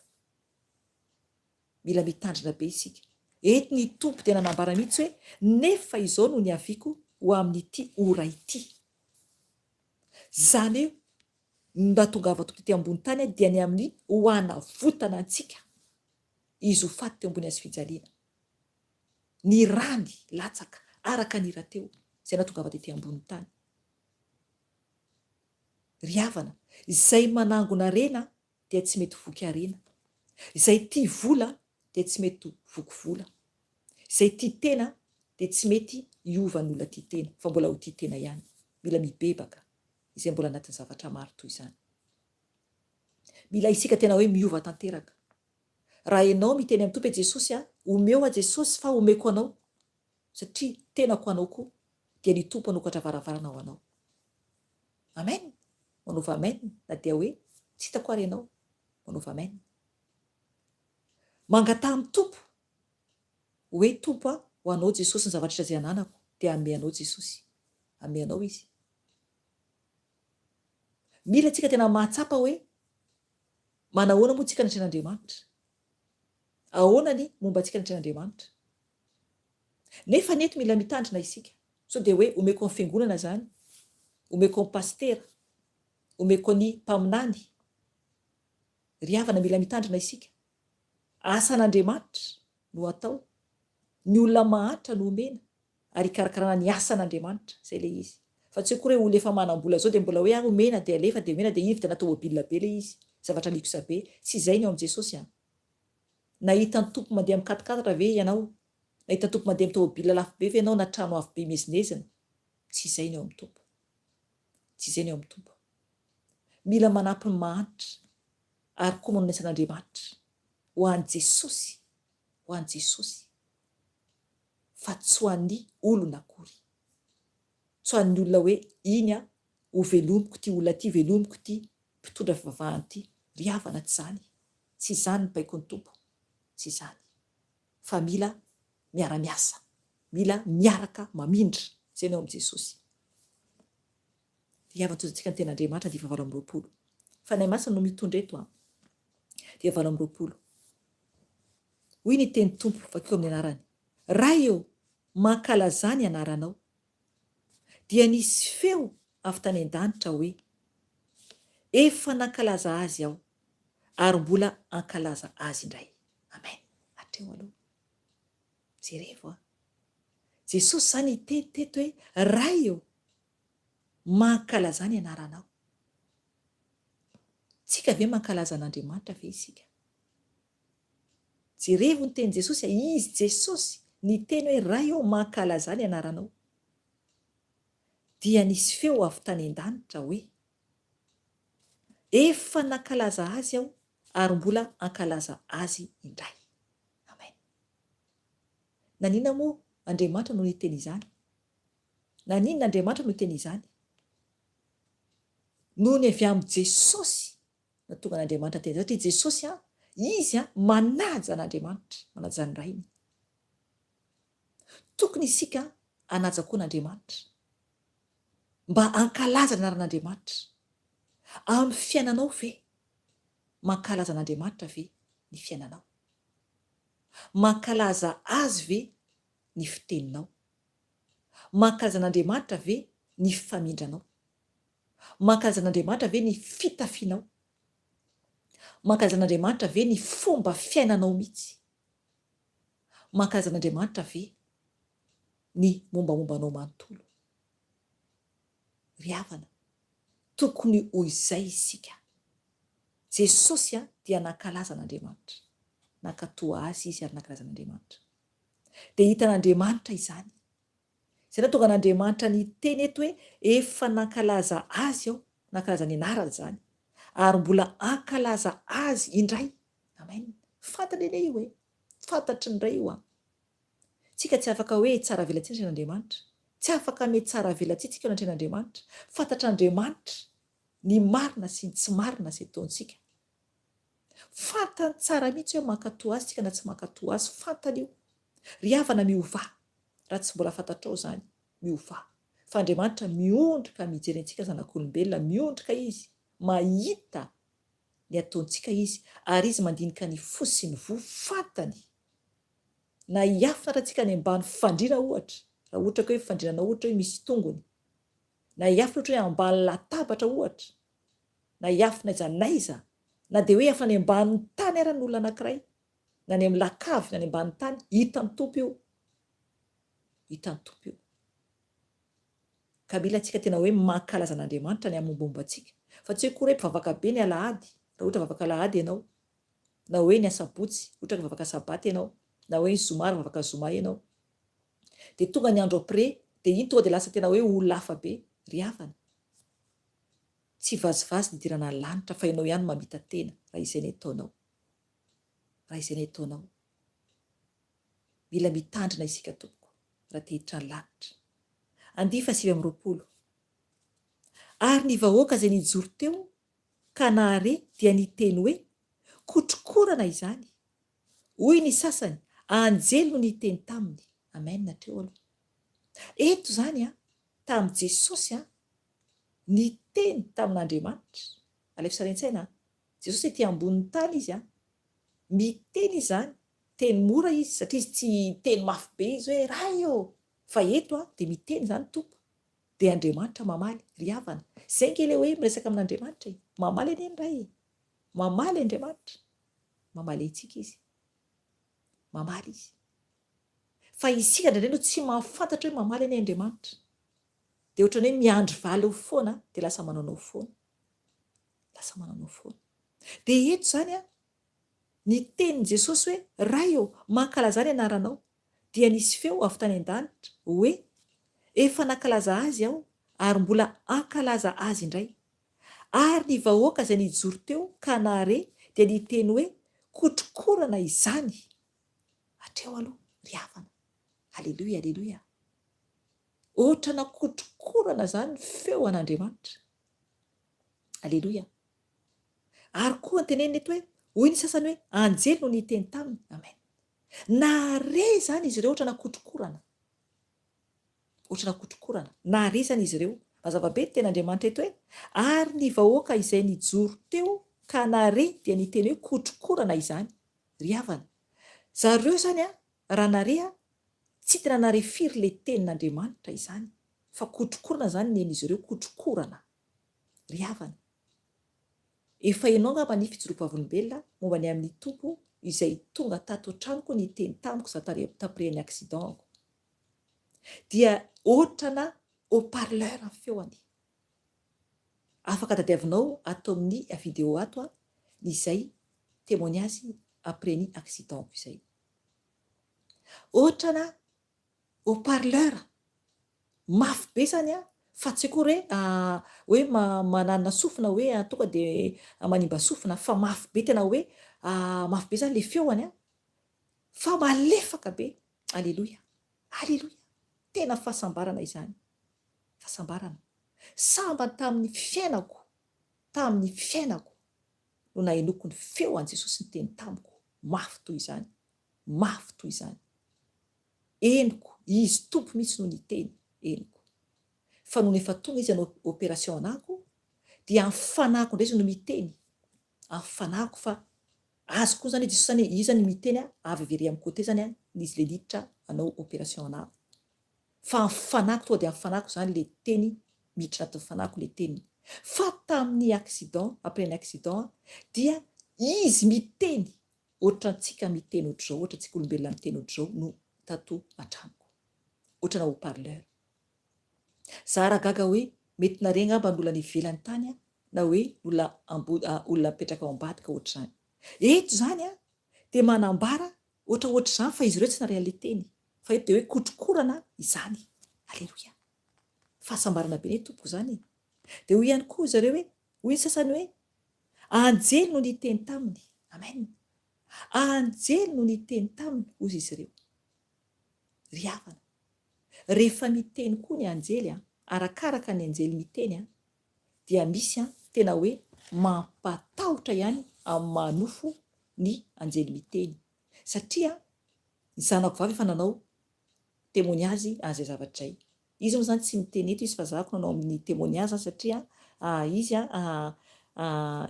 Mila mitandrina be isika. Eto ny Tompo dia nanambara mihitsy hoe, Nefa izao no niaviako ho amin'ity ora ity. Izany hoe, ny mba tongava Tompo tety ambony tany dia ny amin'ny ho hanavotana antsika Izy ho faty teo ambony hazofijaliana. Ny rany latsaka araka ny raha teo izay nahatongava tety ambony tany. Ry havana, izay manangona harena dia tsy mety voky harena. Izay tia vola dia tsy mety voky vola. Izay tia tena dia tsy mety hiova ny olona tia tena fa mbola ho tia tena ihany. Mila mibebaka izay mbola anatin'ny zavatra maro toy izany. Mila isika tena hoe miova tanteraka. Raha ianao miteny amin'ny Tompo hoe Jesosy a, omeo aho Jesosy fa omeko anao satria tenako anao koa dia ny Tompo hanokatra varavarana ho anao. Amen! Manaova amen na dia hoe tsy hitako ary ianao. Manaova amen. Mangataha amin'ny Tompo hoe Tompo a, ho anao Jesosy ny zavatra rehetra izay ananako dia hanome anao Jesosy. Hanome anao Izy. Mila tsika tena mahatsapa hoe manahoana moa tsika anatrehan'Andriamanitra. Ahoana ny momba antsika anatrehan'Andriamanitra. Nefa ny eto mila mitandrina isika. Sao dia hoe omeko ny fiangonana izany, omeko ny pasitera, omeko ny mpaminany. Ry havana mila mitandrina isika. Asan'Andriamanitra no atao. Ny olona mahantra no omena ary hikarakarana ny asan'Andriamanitra. Izay ilay izy. Fa tsy hoe akory hoe olona efa manam-bola izao dia mbola hoe ary omena dia alefa dia omena dia iny vidina tômôbila be ilay izy. Zavatra luxe be. Tsy izay ny ao amin'i Jesosy an. Nahita ny Tompo mandeha amin'ny quat-quatre ve ianao? Nahita ny Tompo mandeha amin'ny tômôbila lafo be ve ianao na trano avo be miezinezina? Tsy izay ny ao amin'ny Tompo. Tsy izay ny ao amin'ny Tompo. Mila manampy ny mahantra ary koa manao ny asan'Andriamanitra ho an'i Jesosy, ho an'i Jesosy fa tsy ho an'ny olona akory. Tsy ho an'ny olona hoe iny aho, ho velomiko ity olona ity, velomiko ity mpitondra fivavahana ity. Ry havana tsy izany. Tsy izany ny baikon'ny Tompo. Tsy izany. Fa mila miara-miasa. Mila miaraka mamindra. Izay no ao amin'i Jesosy. Ry havana tohizantsika ny tenin'Andriamanitra dia 28. Fanahy Masina no mitondra eto an. Dia 28. Hoy ny teny Tompo, vakio amin'ny anarany. Ray ô, mankalazà ny anaranao. Dia nisy feo avy tany an-danitra hoe, Efa nankalaza azy aho, ary mbola hankalaza azy indray. Amen. Hatreo aloha. Jerevo an. Jesosy izany niteny teto hoe, Ray ô, mankalazà ny anaranao. Tsika ve mankalaza an'Andriamanitra ve isika? Jerevo ny tenin'i Jesosy, Izy Jesosy niteny hoe, Ray ô, mankalazà ny anaranao. Dia nisy feo avy tany an-danitra hoe, Efa nankalaza azy aho ary mbola hankalaza azy indray. Amen. Naninona moa Andriamanitra no niteny izany? Naninona Andriamanitra no niteny izany? Noho ny avy amin'i Jesosy no tonga an'Andriamanitra teny satria Jesosy an, Izy an, manaja an'Andriamanitra, manaja ny Rainy. Tokony isika hanaja koa an'Andriamanitra. Mba hankalaza ny anaran'Andriamanitra. Amin'ny fiainanao ve? Mankalaza an'Andriamanitra ve ny fiainanao? Mankalaza Azy ve ny fiteninao? Mankalaza an'Andriamanitra ve ny famindranao? Mankalaza an'Andriamanitra ve ny fitafianao? Mankalaza an'Andriamanitra ve ny fomba fiainanao mihitsy? Mankalaza an'Andriamanitra ve ny mombamomba anao manontolo? Ry havana, tokony ho izay isika. Jesosy dia nankalaza an'Andriamanitra. Nankatoa Azy Izy ary nankalaza an'Andriamanitra. Dia hitan'Andriamanitra izany. Izay nahatonga an'Andriamanitra niteny eto hoe, Efa nankalaza Azy Aho, nankalaza ny anarany izany, ary mbola hankalaza Azy indray. Amen. Fantany anie io e. Fantatry ny Ray io an. Tsika tsy afaka hoe tsara velatsihy anatrehan'Andriamanitra. Tsy afaka mitsara velatsihy tsika eo anatrehan'Andriamanitra. Fantatr'Andriamanitra ny marina sy ny tsy marina izay ataontsika. Fantany tsara mihitsy hoe mankatò azy tsika na tsy mankatò azy, fantany io. Ry havana miovà, raha tsy mbola fantatrao izany, miovà. Fa Andriamanitra miondrika mijery antsika zanak'olombelona, miondrika Izy, mahita ny ataontsika Izy, ary Izy mandinika ny fo sy ny voa, fantany. Na hiafina ara tsika any ambany fandriana ohatra, raha ohatra ka hoe fandriananao ohatra hoe misy tongony, na hiafina ohatra hoe ambany latabatra ohatra, na hiafina aiza n'aiza, na dia hoe hiafina any ambanin'ny tany ara ny olona anankiray, na any amin'ny lakavy, na any ambanin'ny tany, hitan'ny Tompo io. Hitan'ny Tompo io. Ka mila antsika tena hoe mankalaza an'Andriamanitra ny amin'ny mombamomba antsika. Fa tsy hoe akory hoe mpivavaka be ny alahady, raha ohatra vavaka alahady ianao, na hoe ny asabotsy, ohatra ka vavaka sabata ianao, na hoe ny zoma raha vavaka zoma ianao. Dia tonga ny andro après, dia iny tonga dia lasa tena hoe olona hafa be. Ry havana, tsy vazivazy ny hidirana lanitra fa ianao ihany no mamita tena raha izay ny ataonao. Raha izay ny ataonao. Mila mitandrina isika tompoko raha te hiditra ny lanitra. Andihy faha 29. Ary ny vahoaka izay nijoro teo ka nahare dia niteny hoe, Kotrokorana izany! Hoy ny sasany, Anjely no niteny taminy. Amen hatreo aloha. Eto izany an, tamin'i Jesosy an, niteny tamin'Andriamanitra. Alaivo sary an-tsaina an, Jesosy ety ambonin'ny tany Izy an, miteny Izy izany, teny mora Izy satria Izy tsy hiteny mafy be Izy hoe Ray ô! Fa eto an, dia miteny izany Tompo. Dia Andriamanitra mamaly, ry havana. Izay ange ilay hoe miresaka amin'Andriamanitra e. Mamaly anie ny Ray e. Mamaly Andriamanitra. Mamaly antsika Izy. Mamaly Izy. Fa isika indraindray no tsy mahafantatra hoe mamaly anie Andriamanitra. Dia ohatran'ny hoe miandry valiny foana dia lasa manaonao foana. Lasa manaonao foana. Dia eto izany an, ny tenin'i Jesosy hoe, Ray ô, mankalazà ny anaranao. Dia nisy feo avy tany an-danitra, hoe, Efa nankalaza azy aho, ary mbola hankalaza azy indray. Ary ny vahoaka izay nijoro teo ka nahare dia niteny hoe, Kotrokorana izany! Hatreo aloha, ry havana. Aleloia, aleloia. Ohatrana kotrokorana izany ny feo an'Andriamanitra. Aleloia. Ary koa antenenina eto hoe, hoy ny sasany hoe, anjely no niteny taminy. Amen. Nahare izany izy ireo ohatrana kotrokorana. Ohatrana kotrokorana. Nahare izany izy ireo. Mazava be ny tenin'Andriamanitra eto hoe, ary ny vahoaka izay nijoro teo ka nahare dia niteny hoe kotrokorana izany. Ry havana, zareo izany an, raha nahare an, tsy tena nahare firy ilay tenin'Andriamanitra izany, fa kotrokorana izany ny hen'izy ireo, kotrokorana. Ry havana, efa henao angamba ny fijoroam-pavolombelona momba ny amin'ny Tompo izay tonga tato an-tranoko niteny tamiko za taprian'ny accident-ko. Dia ohatrana haut-parleur ny feony. Afaka tadiavinao ato amin'ny vidéo ato ny izay témoignage après ny accident-ko izay. Ohatrana haut parleur mafy be zany an, fa tsy akory hoe hoe mananona sofina hoe tonga de manimba sofina fa mafy be tena hoe mafy be zany le feony an, fa malefaka be, aleloia, aleloia, tena fahasambarana izany, fahasambarana, sambany tamin'ny fiainako. tamin'ny fiainako no nahenoako ny feo an'i Jesosy niteny tamiko mafy toy izany, mafy toy izany. Henoko, Izy Tompo mihitsy no niteny, henoko. Fa nony efa tonga Izy hanao opération anahako, dia amin'ny fanahiko indray Izy no miteny, amin'ny fanahiko fa azoko koa izany hoe Jesosy izany, Izy izany miteny avy avy ery amin'ny côté izany Izy ilay niditra hanao opération anahako. Fa amin'ny fanahiko, tonga dia amin'ny fanahiko izany ilay teny, miditra anatin'ny fanahiko ilay teniny. Fa tamin'ny accident, après ny accident, dia Izy miteny Ohatrantsika miteny ohatr'izao, ohatra antsika olombelona miteny ohatr'izao no tato an-tranoko. Ohatrana haut parleur. Za raha gaga hoe mety nare angamba ny olona any ivelany tany an, na hoe olona olona mipetraka ao ambadika ohatr'izany. Eto izany an, dia manambara ohatra ohatr'izany fa izy ireo tsy nare an'ilay teny. Fa eto dia hoe kotrokorana izany. Aleloia. Fahasambarana be anie tompoko izany e. Dia hoy ihany koa zareo hoe, hoy ny sasany hoe, Anjely no niteny taminy. Amen. Anjely no niteny taminy, hozy izy ireo. Ry havana, rehefa miteny koa ny anjely an, arakaraka ny anjely miteny an, dia misy an, tena hoe mampatahotra ihany amin'ny maha nofo ny anjely miteny. Satria ny zanako vavy efa nanao témoignage an'izay zavatra izay. Izy moa zany tsy miteny eto izy fa za ko nanao amin'ny témoignage zany satria izy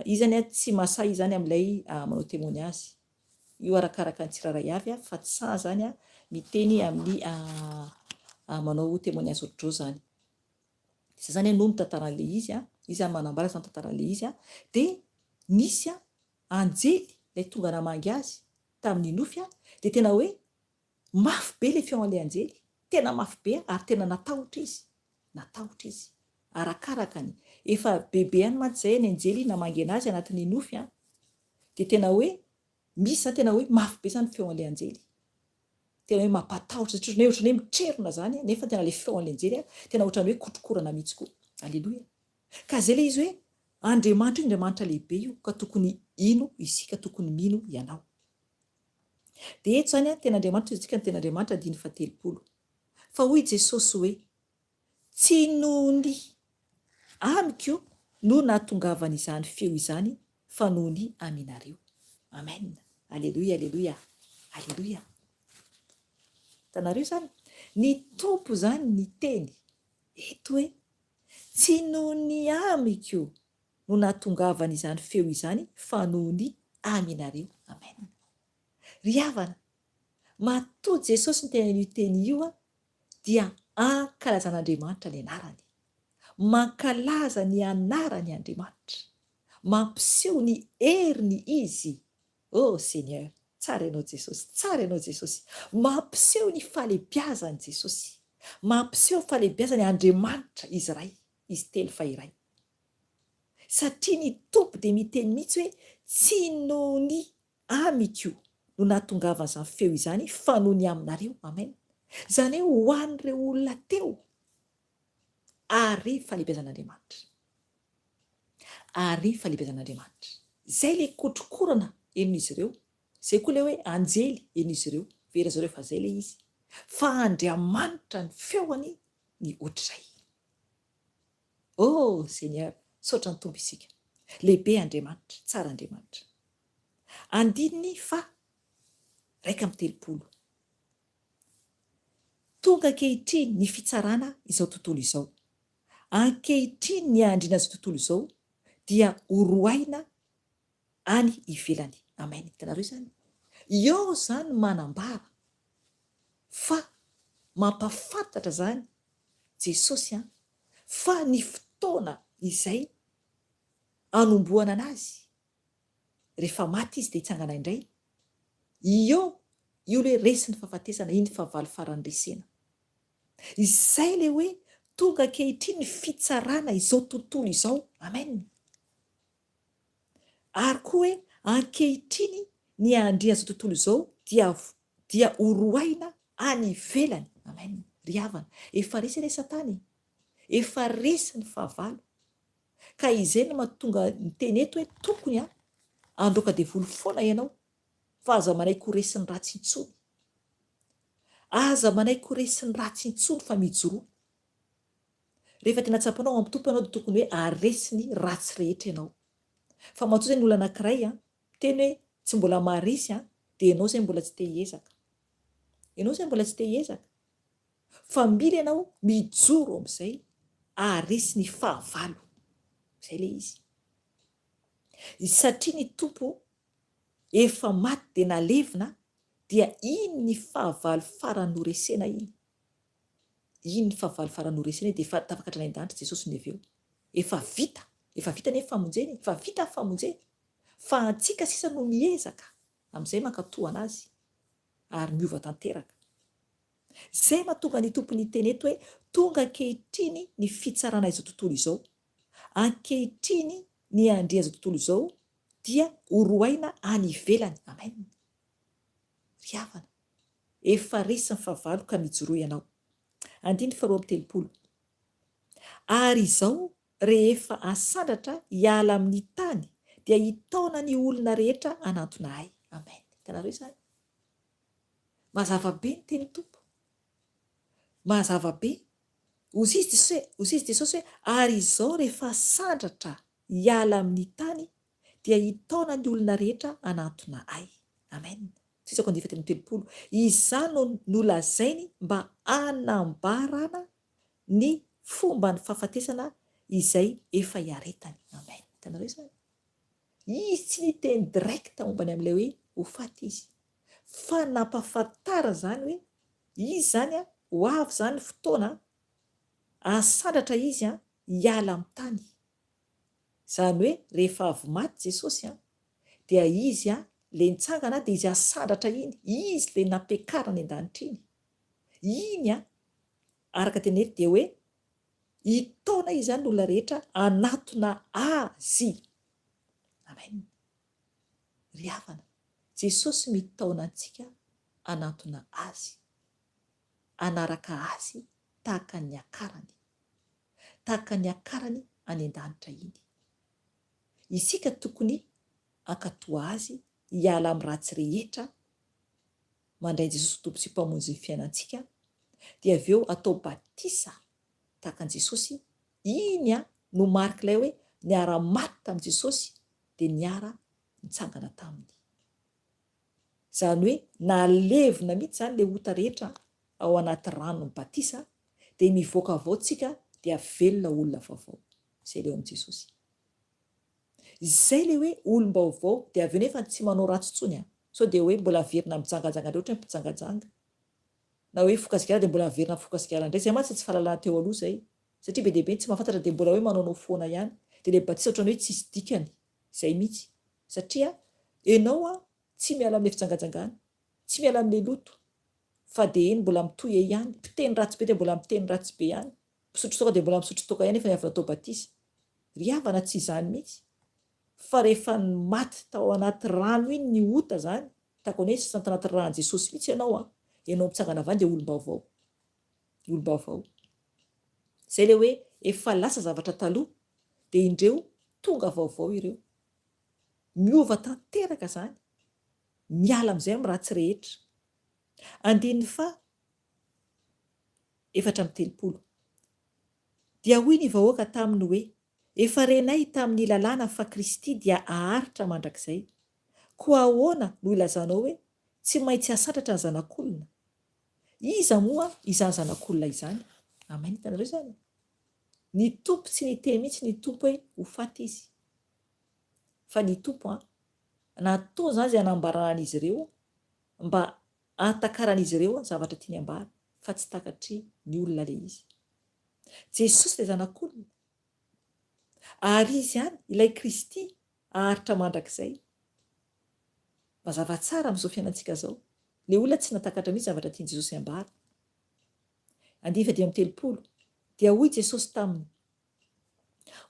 izy zany tsy mahasahy izy zany amin'ilay manao témoignage. Io arakaraka ny tsirairay avy fa tsy sahy zany miteny amin'ny manao témoignage ohatr'izao zany. Za zany no mitantara an'ilay izy, izy zany manambara za mitantara an'ilay izy dia nisy anjely ilay tonga namangy azy tamin'ny nofy dia tena hoe Mafy be ilay feon'ilay anjely, tena mafy be ary tena natahotra izy, natahotra izy. Arakaraka ny, efa bebe ihany mantsy izay ny anjely namangy anazy anatin'ny nofy an, dia tena hoe misy izany tena hoe mafy be izany feon'ilay anjely. Tena hoe mampatahotra satria ohatran'ny hoe ohatran'ny hoe mitrerona izany nefa tena ilay feon'ilay anjely an, tena ohatran'ny hoe kotrokorana mihitsy koa. Aleloia. Ka izay ilay izy hoe Andriamanitra io Andriamanitra lehibe io ka tokony hino isika, tokony mino ianao. Dia eto izany an, tena Andriamanitra hoy isika ny tena Andriamanitra andininy fahatelopolo. Fa hoy Jesosy hoe, Tsy noho ny amiko no nahatongavan'izany feo izany fa noho ny aminareo. Amen. Aleloia, aleloia, aleloia. Hitanareo izany? Ny Tompo izany niteny eto hoe, Tsy noho ny amiko no nahatongavan'izany feo izany fa noho ny aminareo. Amen. Ry havana, matoa Jesosy niteny an'io teny io dia ankalazan'Andriamanitra ny anarany. Mankalaza ny anarany Andriamanitra. Mampiseho ny heriny Izy. Oh Seigneur, tsara Ianao Jesosy, tsara Ianao Jesosy. Mampiseho ny fahalebiazany Jesosy. Mampiseho ny fahalebiazany Andriamanitra Izy Ray, Izy telo fa iray. Satria ny Tompo dia miteny mihitsy hoe tsy noho ny amiko no nahatongavan'izany feo izany fa noho ny aminareo. Amen. Izany hoe ho an'ireo olona teo ary fahalebiazan'Andriamanitra. Ary fahalebiazan'Andriamanitra. Izay ilay kotrokorana henon'izy ireo. Izay koa ilay hoe anjely henon'izy ireo. Very zareo fa izay ilay izy. Fa Andriamanitra ny feony ny ohatr'izay. Oh Seigneur, misaotra ny Tompo isika. Lehibe Andriamanitra, tsara Andriamanitra. Andininy faha 31. Tonga ankehitriny ny fitsarana izao tontolo izao. Ankehitriny ny andriana izao tontolo izao dia horoahina any ivelany. Amen. Hitanareo izany? Eo izany manambara fa mampafantatra izany Jesosy an, fa ny fotoana izay anombohana anazy, rehefa maty izy dia hitsangana indray, io, io ilay resy ny fahafatesana, iny fahavalo farany resena. Izay ilay hoe tonga ankehitriny ny fitsarana izao tontolo izao. Amen. Ary koa hoe ankehitriny ny andrian'izao tontolo izao dia dia horoahina any ivelany. Amen. Ry havana, efa resy anie Satana e. Efa resy ny fahavalo. Ka izay no mahatonga ny teny eto hoe tokony handroaka devoly foana ianao fa aza manaiky ho resin'ny ratsy intsony. Aza manaiky ho resin'ny ratsy intsony fa mijoroa. Rehefa tena tsapanao ao amin'ny Tompo ianao dia tokony hoe haharesy ny ratsy rehetra ianao. Fa matoa izay ny olona anankiray an, miteny hoe tsy mbola maharesy an, dia ianao izay mbola tsy te hiezaka. Ianao izay mbola tsy te hiezaka. Fa mila ianao mijoro amin'izay haharesy ny fahavalo. Izay ilay izy. Satria ny Tompo efa maty dia nalevina dia iny ny fahavalo farany noresena iny. Iny ny fahavalo farany noresena iny dia efa tafakatra any an-danitra Jesosy ny avy eo. Efa vita, efa vita anie ny famonjena e, efa vita ny famonjena. Fa antsika sisa no miezaka amin'izay mankatoa an'Azy ary miova tanteraka. Izay mahatonga ny Tompo niteny eto hoe tonga ankehitriny ny fitsarana izao tontolo izao. Ankehitriny ny andrian'izao tontolo izao dia horoahina any ivelany. Amen. Ry havana, efa resy ny fahavalo ka mijoroa ianao. Andininy faharoa 32. Ary izao rehefa asandratra hiala amin'ny tany dia hitaona ny olona rehetra hanantona ahy. Amen. Hitanareo izany? Mazava be ny tenin'ny Tompo. Mazava be. Hoy izy Jesosy hoe, hoy izy Jesosy hoe, ary izao rehefa asandratra hiala amin'ny tany dia hitaona ny olona rehetra hanantona ahy. Amen. Tohizako andiany fahatelo amby 30. Izany no nolazainy mba hanambarana ny fomban'ny fahafatesana izay efa iaretany. Amen. Hitanareo izany? Izy tsy niteny direct momba ny amin'ilay hoe ho faty izy. Fa nampahafantarina izany hoe izy izany an, ho avy izany ny fotoana hahasandratra izy an, hiala amin'ny tany. Izany hoe rehefa avy maty Jesosy an, dia izy an, ilay nitsangana dia izy hasandratra iny, izy ilay nampiakarina any an-danitra iny. Iny an, araka teny eto dia hoe hitaona izy izany ny olona rehetra hanatona Azy. Amen. Ry havana, Jesosy mitaona antsika hanantona Azy, hanaraka Azy tahaka ny niakarany, tahaka ny niakarany any an-danitra iny. Isika tokony hankatoa Azy, hiala amin'ny ratsy rehetra, mandray an'i Jesosy ho Tompo sy Mpamonjy ny fiainantsika, dia avy eo atao batisa tahaka an'i Jesosy, iny no marik'ilay hoe niara-maty tamin'i Jesosy dia niara nitsangana taminy. Izany hoe nalevina mihitsy izany ilay ota rehetra ao anaty ranon'ny batisa dia mivoaka avy ao tsika dia velona olona vaovao. Izay ilay ao amin'i Jesosy. Izay ilay hoe olom-baovao dia avy eo nefa tsy manao ratsy intsony an. Sao dia hoe mbola averina mijangajanga indray ohatra hoe mpijangajanga. Na hoe hifoka sigara dia mbola averina mifoka sigara indray. Izay mantsy tsy fahalalana teo aloha izay. Satria be dia be ny tsy mahafantatra dia mbola hoe manaonao foana ihany. Dia ilay batisa ohatran'ny hoe tsisy dikany. Izay mihitsy. Satria enao an tsy miala amin'ilay fijangajangana. Tsy miala amin'ilay loto. Fa dia eny mbola mitohy eo ihany. Mpiteny ratsy be dia mbola miteny ratsy be ihany. Mpisotro toaka dia mbola misotro toaka ihany nefa avy natao batisa. Ry havana tsy izany mihitsy. Fa rehefa maty tao anaty rano iny ny ota izany, tahaka ny hoe sasana tanaty ràn'i Jesosy mihitsy ianao an, ianao mitsangana avy any dia olom-baovao. Olom-baovao. Izay ilay hoe efa lasa zavatra taloha dia indreo tonga vaovao ireo. Miova tanteraka izany. Miala amin'izay amin'ny ratsy rehetra. Andininy faha 34. Dia hoy ny vahoaka taminy hoe, Efa renay tamin'ny lalàna fa Kristy dia haharitra mandrakizay. Koa ahoana no ilazanao hoe, Tsy maintsy hasandratra ny Zanak'olona? Iza moa izany Zanak'olona izany? Amen, hitanareo izany? Ny Tompo tsy niteny mihitsy ny Tompo hoe ho faty Izy. Fa ny Tompo an, nataony izany izay hanambarana an'izy ireo mba hahatakaran'izy ireo ny zavatra tiany ambara fa tsy takatry ny olona ilay izy. Jesosy ilay Zanak'olona. Ary Izy ihany, ilay Kristy, haharitra mandrakizay. Mazava tsara amin'izao fiainantsika izao. Ilay olona tsy nahatakatra mihitsy zavatra tian'i Jesosy ambara. Andiany faha-35, Dia hoy Jesosy taminy,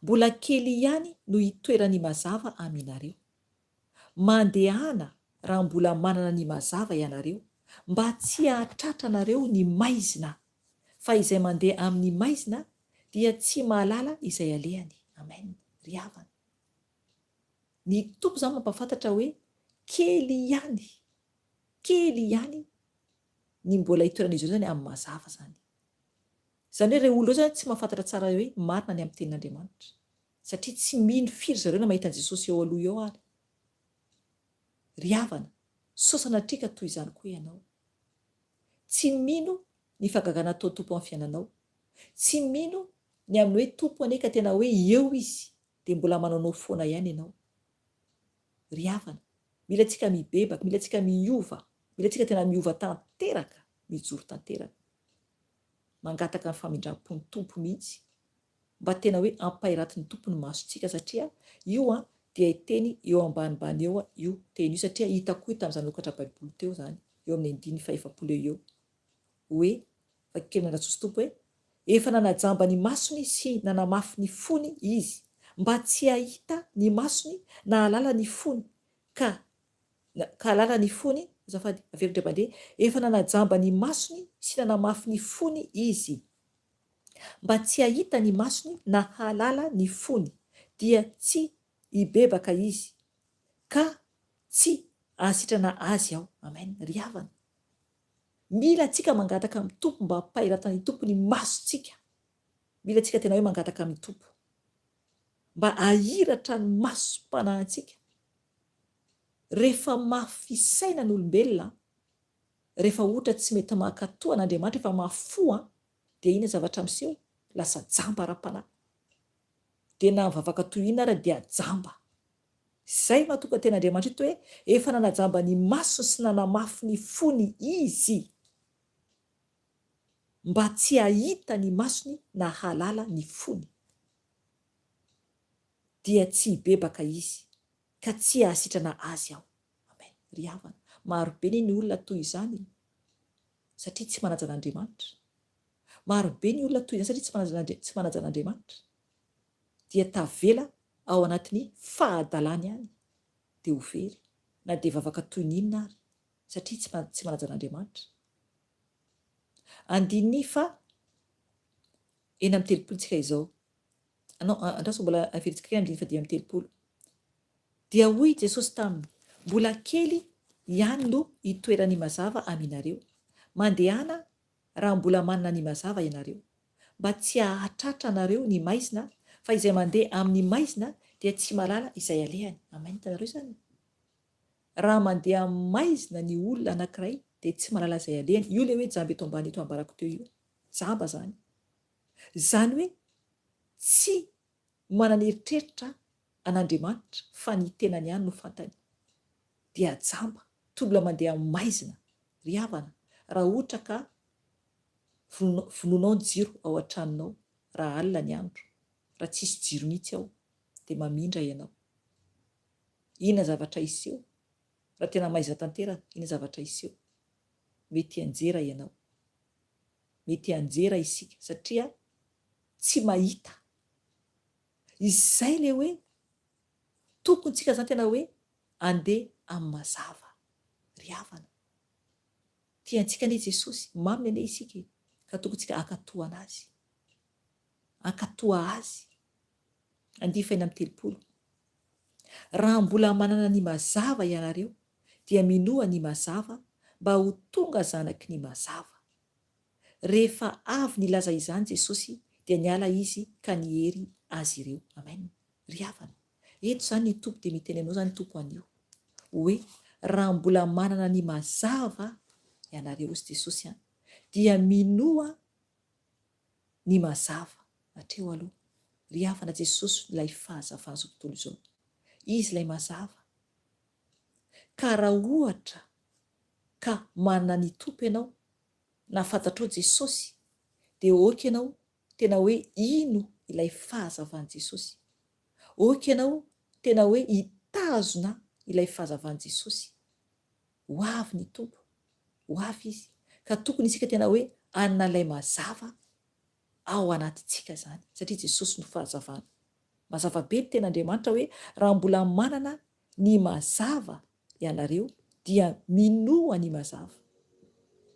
Mbola kely ihany no hitoeran'ny mazava aminareo. Mandehana raha mbola manana ny mazava ianareo, mba tsy hahatratra anareo ny maizina, fa izay mandeha amin'ny maizina dia tsy mahalala izay alehany. Amen. Ry havana. Ny Tompo izany mampahafantatra hoe kely ihany, kely ihany ny mbola hitoeran'izy ireo izany amin'ny mazava izany. Izany hoe ireo olona ireo izany tsy mahafantatra tsara hoe marina ny amin'ny tenin'Andriamanitra. Satria tsy mino firy zareo na mahita an'i Jesosy eo aloha eo ary. Ry havana, sao sanatria ka toy izany koa ianao. Tsy mino ny fahagagana ataon'ny Tompo amin'ny fiainanao. Tsy mino ny amin'ny hoe Tompo anie ka tena hoe eo Izy dia mbola manaonao foana ihany ianao. Ry havana, mila antsika mibebaka, mila antsika miova, mila antsika tena miova tanteraka, mijoro tanteraka. Mangataka ny famindram-pon'ny Tompo mihitsy mba tena hoe ampahiratin'ny Tompo ny masontsika satria io an dia teny eo ambanimbany eo io teny io satria hitako koa tamin'izaho nanokatra baiboly teo izany eo amin'ny andininy fahefapolo eo eo hoe vakiko kely an'Rajoso Tompo hoe efa nanajamba ny masony sy nanamafy ny fony izy mba tsy hahita ny masony na hahalala ny fony ka ka hahalala ny fony azafady averiko indray mandeha efa nanajamba ny masony sy nanamafy ny fony izy mba tsy hahita ny masony na hahalala ny fony, dia tsy hibebaka izy, ka tsy hahasitrana azy aho. Amen. Ry havana, mila antsika mangataka amin'ny Tompo mba hampahiratan'ny Tompo ny masontsika. Mila antsika tena hoe mangataka amin'ny Tompo mba hahiratra ny masom-panahintsika. Rehefa mafy saina ny olombelona, rehefa ohatra tsy mety mankatò an'Andriamanitra efa mafy fo an, dia inona zavatra miseho? Lasa jamba ara-panahy. Dia na mivavaka toy inona ary dia jamba. Izay mahatonga tena Andriamanitra eto hoe efa nanajamba ny masony sy nanamafy ny fony Izy mba tsy hahita ny masony na hahalala ny fony. Dia tsy hibebaka izy ka tsy hahasitrana azy aho. Amen. Ry havana, maro be anie ny olona toy izany satria tsy manaja an'Andriamanitra. Maro be ny olona toy izany satria tsy manaja tsy manaja an'Andriamanitra. Dia tavela ao anatin'ny fahadalany ihany dia ho very na dia vavaka toy ny inona ary satria tsy tsy manaja an'Andriamanitra. Andininy faha 36 tsika izao. Non, andraso mbola averintsika kely andininy faha 35. Dia hoy Jesosy taminy, Mbola kely ihany no hitoeran'ny mazava aminareo. Mandehana raha mbola manana ny mazava ianareo, mba tsy hahatratra anareo ny maizina, fa izay mandeha amin'ny maizina dia tsy mahalala izay alehany. Amen, hitanareo izany? Raha mandeha amin'ny maizina ny olona anankiray dia tsy mahalala izay alehany. Io ilay hoe jamba eto ambany eto ambarako teo io. Jamba izany. Izany hoe tsy manana eritreritra an'Andriamanitra fa ny tenany ihany no fantany. Dia jamba, tolona mandeha amin'ny maizina. Ry havana, raha ohatra ka vonoinao ny jiro ao an-tranonao raha alina ny andro, raha tsisy jiro mihitsy ao, dia mamindra ianao. Inona zavatra hiseho? Raha tena maizina tanteraka, inona zavatra hiseho? Mety hianjera ianao. Mety hianjera isika satria tsy mahita. Izay le hoe tokony tsika zany tena hoe andeha amin'ny mazava ry havana. Tiantsika anie Jesosy, maminy anie isika e, ka tokony tsika hankatoa an'Azy. Hankatoa Azy. Andihy faha 36. Raha mbola manana ny mazava ianareo dia minoa ny mazava mba ho tonga zanaky ny mazava. Rehefa avy nilaza izany Jesosy dia niala Izy ka niery azy ireo. Amen. Ry havana, eto izany ny Tompo dia miteny anao izany Tompo anio, hoe raha mbola manana ny mazava ianareo hozy Jesosy an, dia minoa ny mazava. Hatreo aloha. Ry havana, Jesosy ilay fahazavan'izao tontolo izao. Izy ilay mazava. Ka raha ohatra ka manana ny Tompo ianao, na fantatrao Jesosy, dia ok ianao tena hoe hino ilay fahazavan'i Jesosy. Ok ianao tena hoe hitazona ilay fahazavan'i Jesosy. Ho avy ny Tompo. Ho avy Izy. Ka tokony isika tena hoe hanana ilay mazava ao anatintsika izany, satria Jesosy no fahazavana. Mazava be ny tenin'Andriamanitra hoe raha mbola manana ny mazava ianareo dia minoa ny mazava,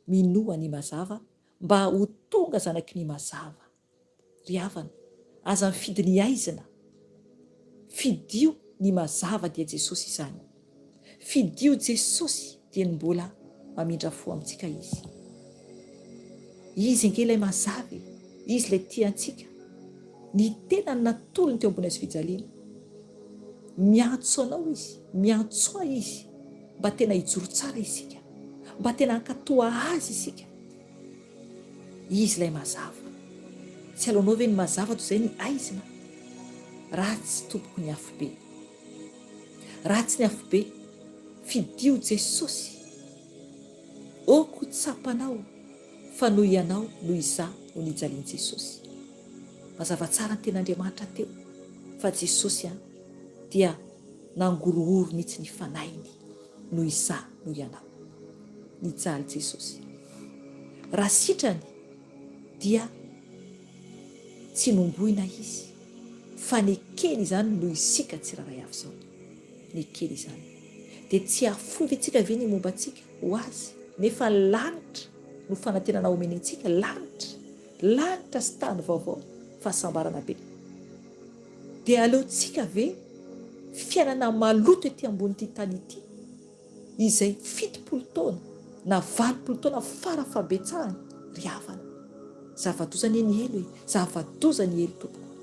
minoa ny mazava mba ho tonga zanaky ny mazava. Ry havana, aza mifidy ny haizina, fidio ny mazava dia Jesosy izany. Fidio Jesosy dia ny mbola mamindra fo amintsika Izy. Izy ange ilay mazava e! Izy ilay tia antsika. Ny tenany natolony teo ambony hazofijaliana. Miantso anao Izy, miantso ahy Izy mba tena hijoro tsara isika, mba tena hankatoa Azy isika. Izy ilay mazava. Tsy aleonao ve ny mazava toy izay ny aizina? Ratsy tompoko ny afobe. Ratsy ny afobe. Fidio Jesosy. Ok ho tsapanao fa noho ianao noho izaho no nijalian'i Jesosy. Mazava tsara ny tenin'Andriamanitra teo fa Jesosy an dia nangorohoro mihitsy ny fanahiny noho izaho noho ianao. Nijaly Jesosy. Raha sitrany dia tsy nomboina izy fa nekeny izany noho isika tsirairay avy izao. Nekeny izany. Dia tsy hahafoy ve tsika ve ny momba antsika ho azy nefa ny lanitra no fanantenana omeny antsika, lanitra, lanitra sy tany vaovao, fahasambarana be. Dia aleontsika ve fiainana maloto ety ambonin'ity tany ity izay 70 taona na 80 taona fara fahabetsahany ry havana? Zava-doza anie ny helo e! Zava-doza ny helo tompoko!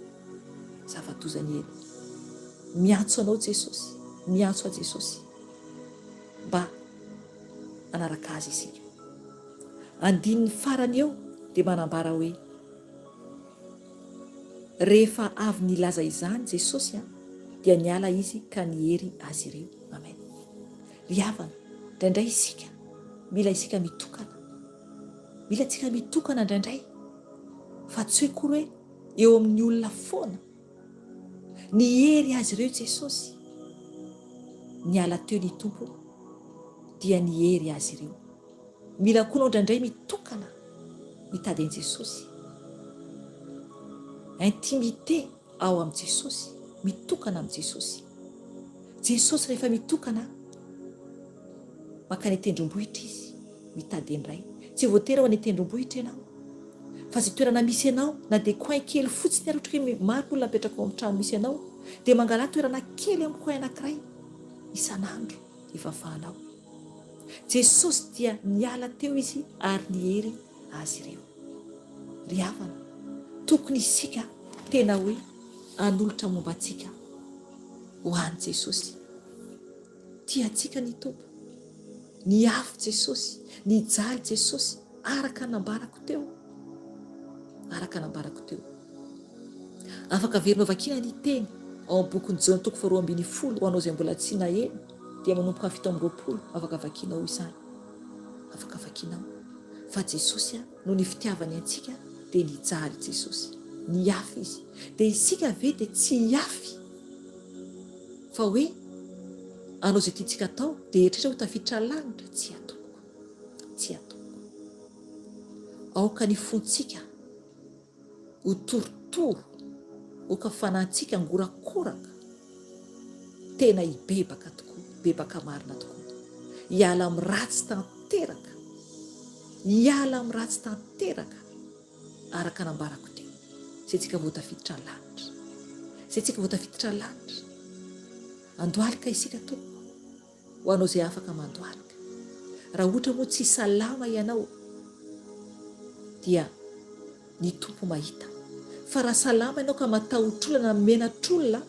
Zava-doza ny helo. Miantso anao Jesosy, miantso ahy Jesosy mba hanaraka Azy isika. Andininy farany eo dia manambara hoe, Rehefa avy nilaza izany Jesosy dia niala Izy ka niery azy ireo. Amen. Ry havana, indraindray isika mila isika mitokana. Mila tsika mitokana indraindray fa tsy hoe akory hoe eo amin'ny olona foana. Niery azy ireo Jesosy. Niala teo ny Tompo dia niery azy ireo. Mila koa anao indraindray mitokana mitady an'i Jesosy. Intimité ao amin'i Jesosy, mitokana amin'i Jesosy. Jesosy rehefa mitokana, mankany an-tendrombohitra Izy, mitady an'i Ray. Tsy voatery ho any an-tendrombohitra ianao, fa izay toerana misy anao, na dia coin kely fotsiny ary, ohatra hoe maro ny olona mipetraka ao amin'ny trano misy anao, dia mangalà toerana kely amin'ny coin anankiray isan'andro hivavahanao. Jesosy dia niala teo Izy ary niery azy ireo. Ry havana, tokony isika tena hoe hanolotra momba antsika ho an'i Jesosy. Tia antsika ny Tompo. Niafy Jesosy, nijaly Jesosy araka ny nambarako teo. Araka ny nambarako teo. Afaka averinao vakiana ny teny ao amin'ny bokin'i Jaona toko faharoa ambinifolo ho anao izay mbola tsy naheno dia manomboka amin'ny 27 afaka vakianao izany. Afaka vakianao. Fa Jesosy noho ny fitiavany antsika dia nijaly Jesosy. Niafy Izy. Dia isika ve dia tsy hiafy fa hoe hanao izay tiantsika atao dia hieritreritra ho tafiditra lanitra? Tsia tompoko. Tsia tompoko. Aoka ny fontsika ho torotoro, aoka fanahintsika hangorakoraka, tena hibebaka tokoa, hibebaka marina tokoa, hiala amin'ny ratsy tanteraka, hiala amin'ny ratsy tanteraka, araka nambarako teo, izay tsika vao tafiditra lanitra, izay tsika vao tafiditra lanitra, andohalika isika tompoko. Ho anao izay afaka mandohalika. Raha ohatra moa tsy salama ianao dia ny Tompo mahita. Fa raha salama ianao ka matahotr'olona na menatr'olona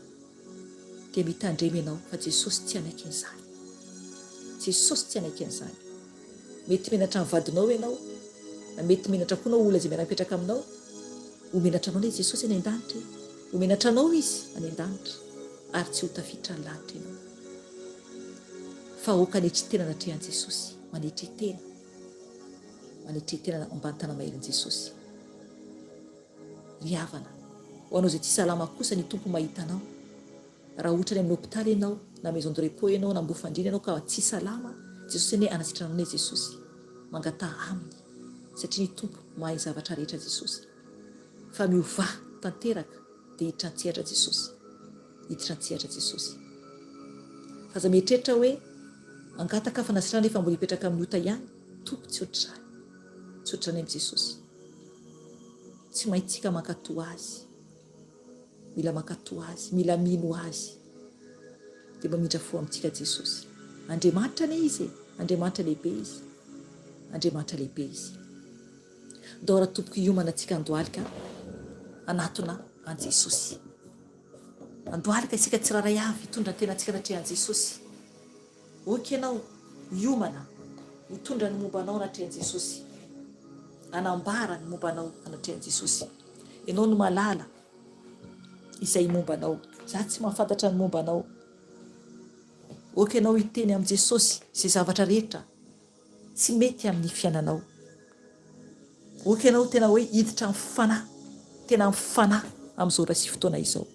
dia mitandrema ianao fa Jesosy tsy hanaiky an'izany. Jesosy tsy hanaiky an'izany. Mety menatra ny vadinao ianao, na mety menatra koa anao olona izay miara-mipetraka aminao. Ho menatra anao anie Jesosy any an-danitra e. Ho menatra anao Izy any an-danitra ary tsy ho tafiditra ny lanitra ianao. Fa aoka hanetry tena anatrehan'i Jesosy. Manetry tena. Manetry tena ambany tana-maherin'i Jesosy. Ry havana, ho anao izay tsy salama kosa ny Tompo mahita anao. Raha ohatra any amin'ny hopitaly ianao, na maison de repos ianao, na Ambofandriana ianao ka tsy salama, Jesosy anie hanasitrana anao anie Jesosy. Mangataha Aminy, satria ny Tompo mahay ny zavatra rehetra Jesosy. Fa miovà tanteraka dia hiditra an-tsehatra Jesosy. Hiditra an-tsehatra Jesosy. Fa aza mieritreritra hoe hangataka fanasitranana nefa mbola hipetraka amin'ny ota ihany. Tompo tsy ohatr'izany. Tsy ohatr'izany amin'i Jesosy. Tsy maintsika mankatò Azy. Mila mankatò Azy, mila mino Azy. Dia mamindra fo amintsika Jesosy. Andriamanitra anie Izy e! Andriamanitra lehibe Izy. Andriamanitra lehibe Izy. Ndao ra tompoko hiomana tsika andohalika. Hanatona an'i Jesosy. Andohalika isika tsirairay avy hitondra ny tenantsika anatrehan'i Jesosy. Ok ianao hiomana hitondra ny momba anao anatrehan'i Jesosy. Hanambara ny momba anao anatrehan'i Jesosy. Ianao no mahalala izay momba anao. Za tsy mahafantatra ny momba anao. Ok ianao hiteny amin'i Jesosy izay zavatra rehetra tsy mety amin'ny fiainanao. Ok ianao tena hoe hiditra amin'ny fanahy, tena amin'ny fanahy amin'izao ora sy fotoana izao.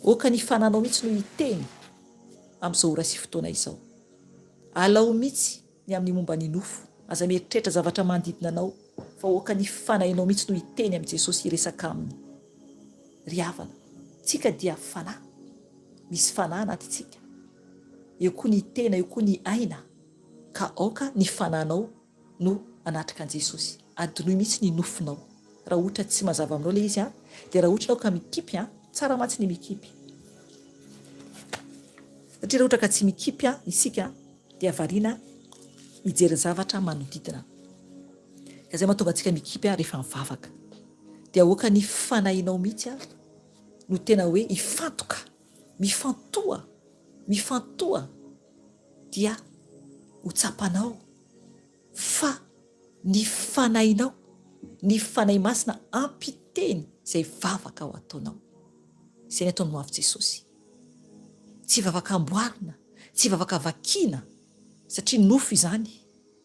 Ok ny fananao mihitsy no hiteny amin'izao ora sy fotoana izao. Alao mihitsy ny amin'ny momba ny nofo. Aza mieritreritra zavatra manodidina anao fa ok ny fanahinao mihitsy no hiteny amin'i Jesosy hiresaka aminy. Ry havana, tsika dia fanahy. Misy fanahy anatintsika. Eo koa ny tena, eo koa ny aina. Ka aoka ny fananao no hanatrika an'i Jesosy. Adinoy mihitsy ny nofinao. Raha ohatra tsy mazava aminao ilay izy an, dia raha ohatra ianao ka mikipy an, tsara mantsy ny mikipy. Satria raha ohatra ka tsy mikipy an isika dia variana mijery zavatra manodidina. Ka izay mahatonga antsika mikipy an rehefa mivavaka. Dia aoka ny fanahinao mihitsy an no tena hoe hifantoka, mifantoha, mifantoha. dia ho tsapanao fa ny Fanahinao, ny Fanahy Masina hampiteny izay vavaka ho ataonao. Izay ny ataon'ny ho avy Jesosy. Tsy vavaka amboarina, tsy vavaka vakiana, satria nofo izany,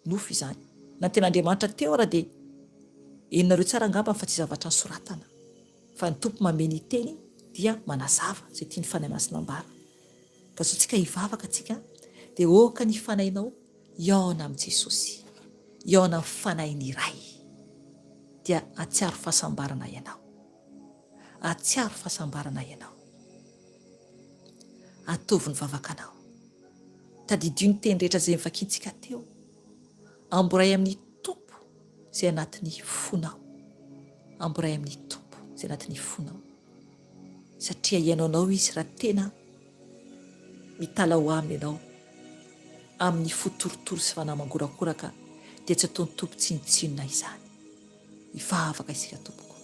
nofo izany. Na ny tenin'Andriamanitra teo ara dia henonareo tsara angamba fa tsy zavatra nosoratana. Fa ny Tompo mamehy ny teny dia manazava izay tian'ny Fanahy Masina ambara. Ka zao tsika hivavaka tsika dia oka ny fanahinao hihaona amin'i Jesosy, hihaona amin'ny fanahin'ny Ray dia hatsiaro fahasambarana ianao, hatsiaro fahasambarana ianao. Ataovy ny vavakanao. Tadidio ny teny rehetra izay novakintsika teo. Amboray amin'ny Tompo izay anatin'ny fonao. Amboray amin'ny Tompo izay anatin'ny fonao. Satria hihaino anao Izy raha tena mitalaho Aminy ianao amin'ny fo torotoro sy fanahy mangorakoraka dia tsy ataon'ny Tompo tsinontsinona izany. Hivavaka isika tompoko.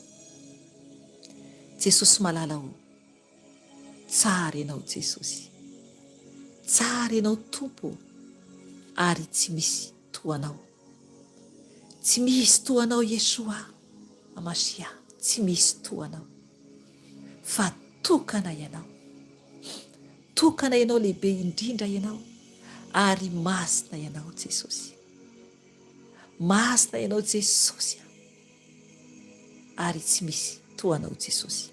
Jesosy malala o, tsara Ianao Jesosy. Tsara Ianao Tompo o, ary tsy misy toa Anao. Tsy misy toa Anao Yeshua Hamashiah, tsy misy toa Anao. Fa tokana Ianao. Tokana Ianao lehibe indrindra Ianao ary masina Ianao Jesosy. Masina Ianao Jesosy a. Ary tsy misy toa Anao Jesosy.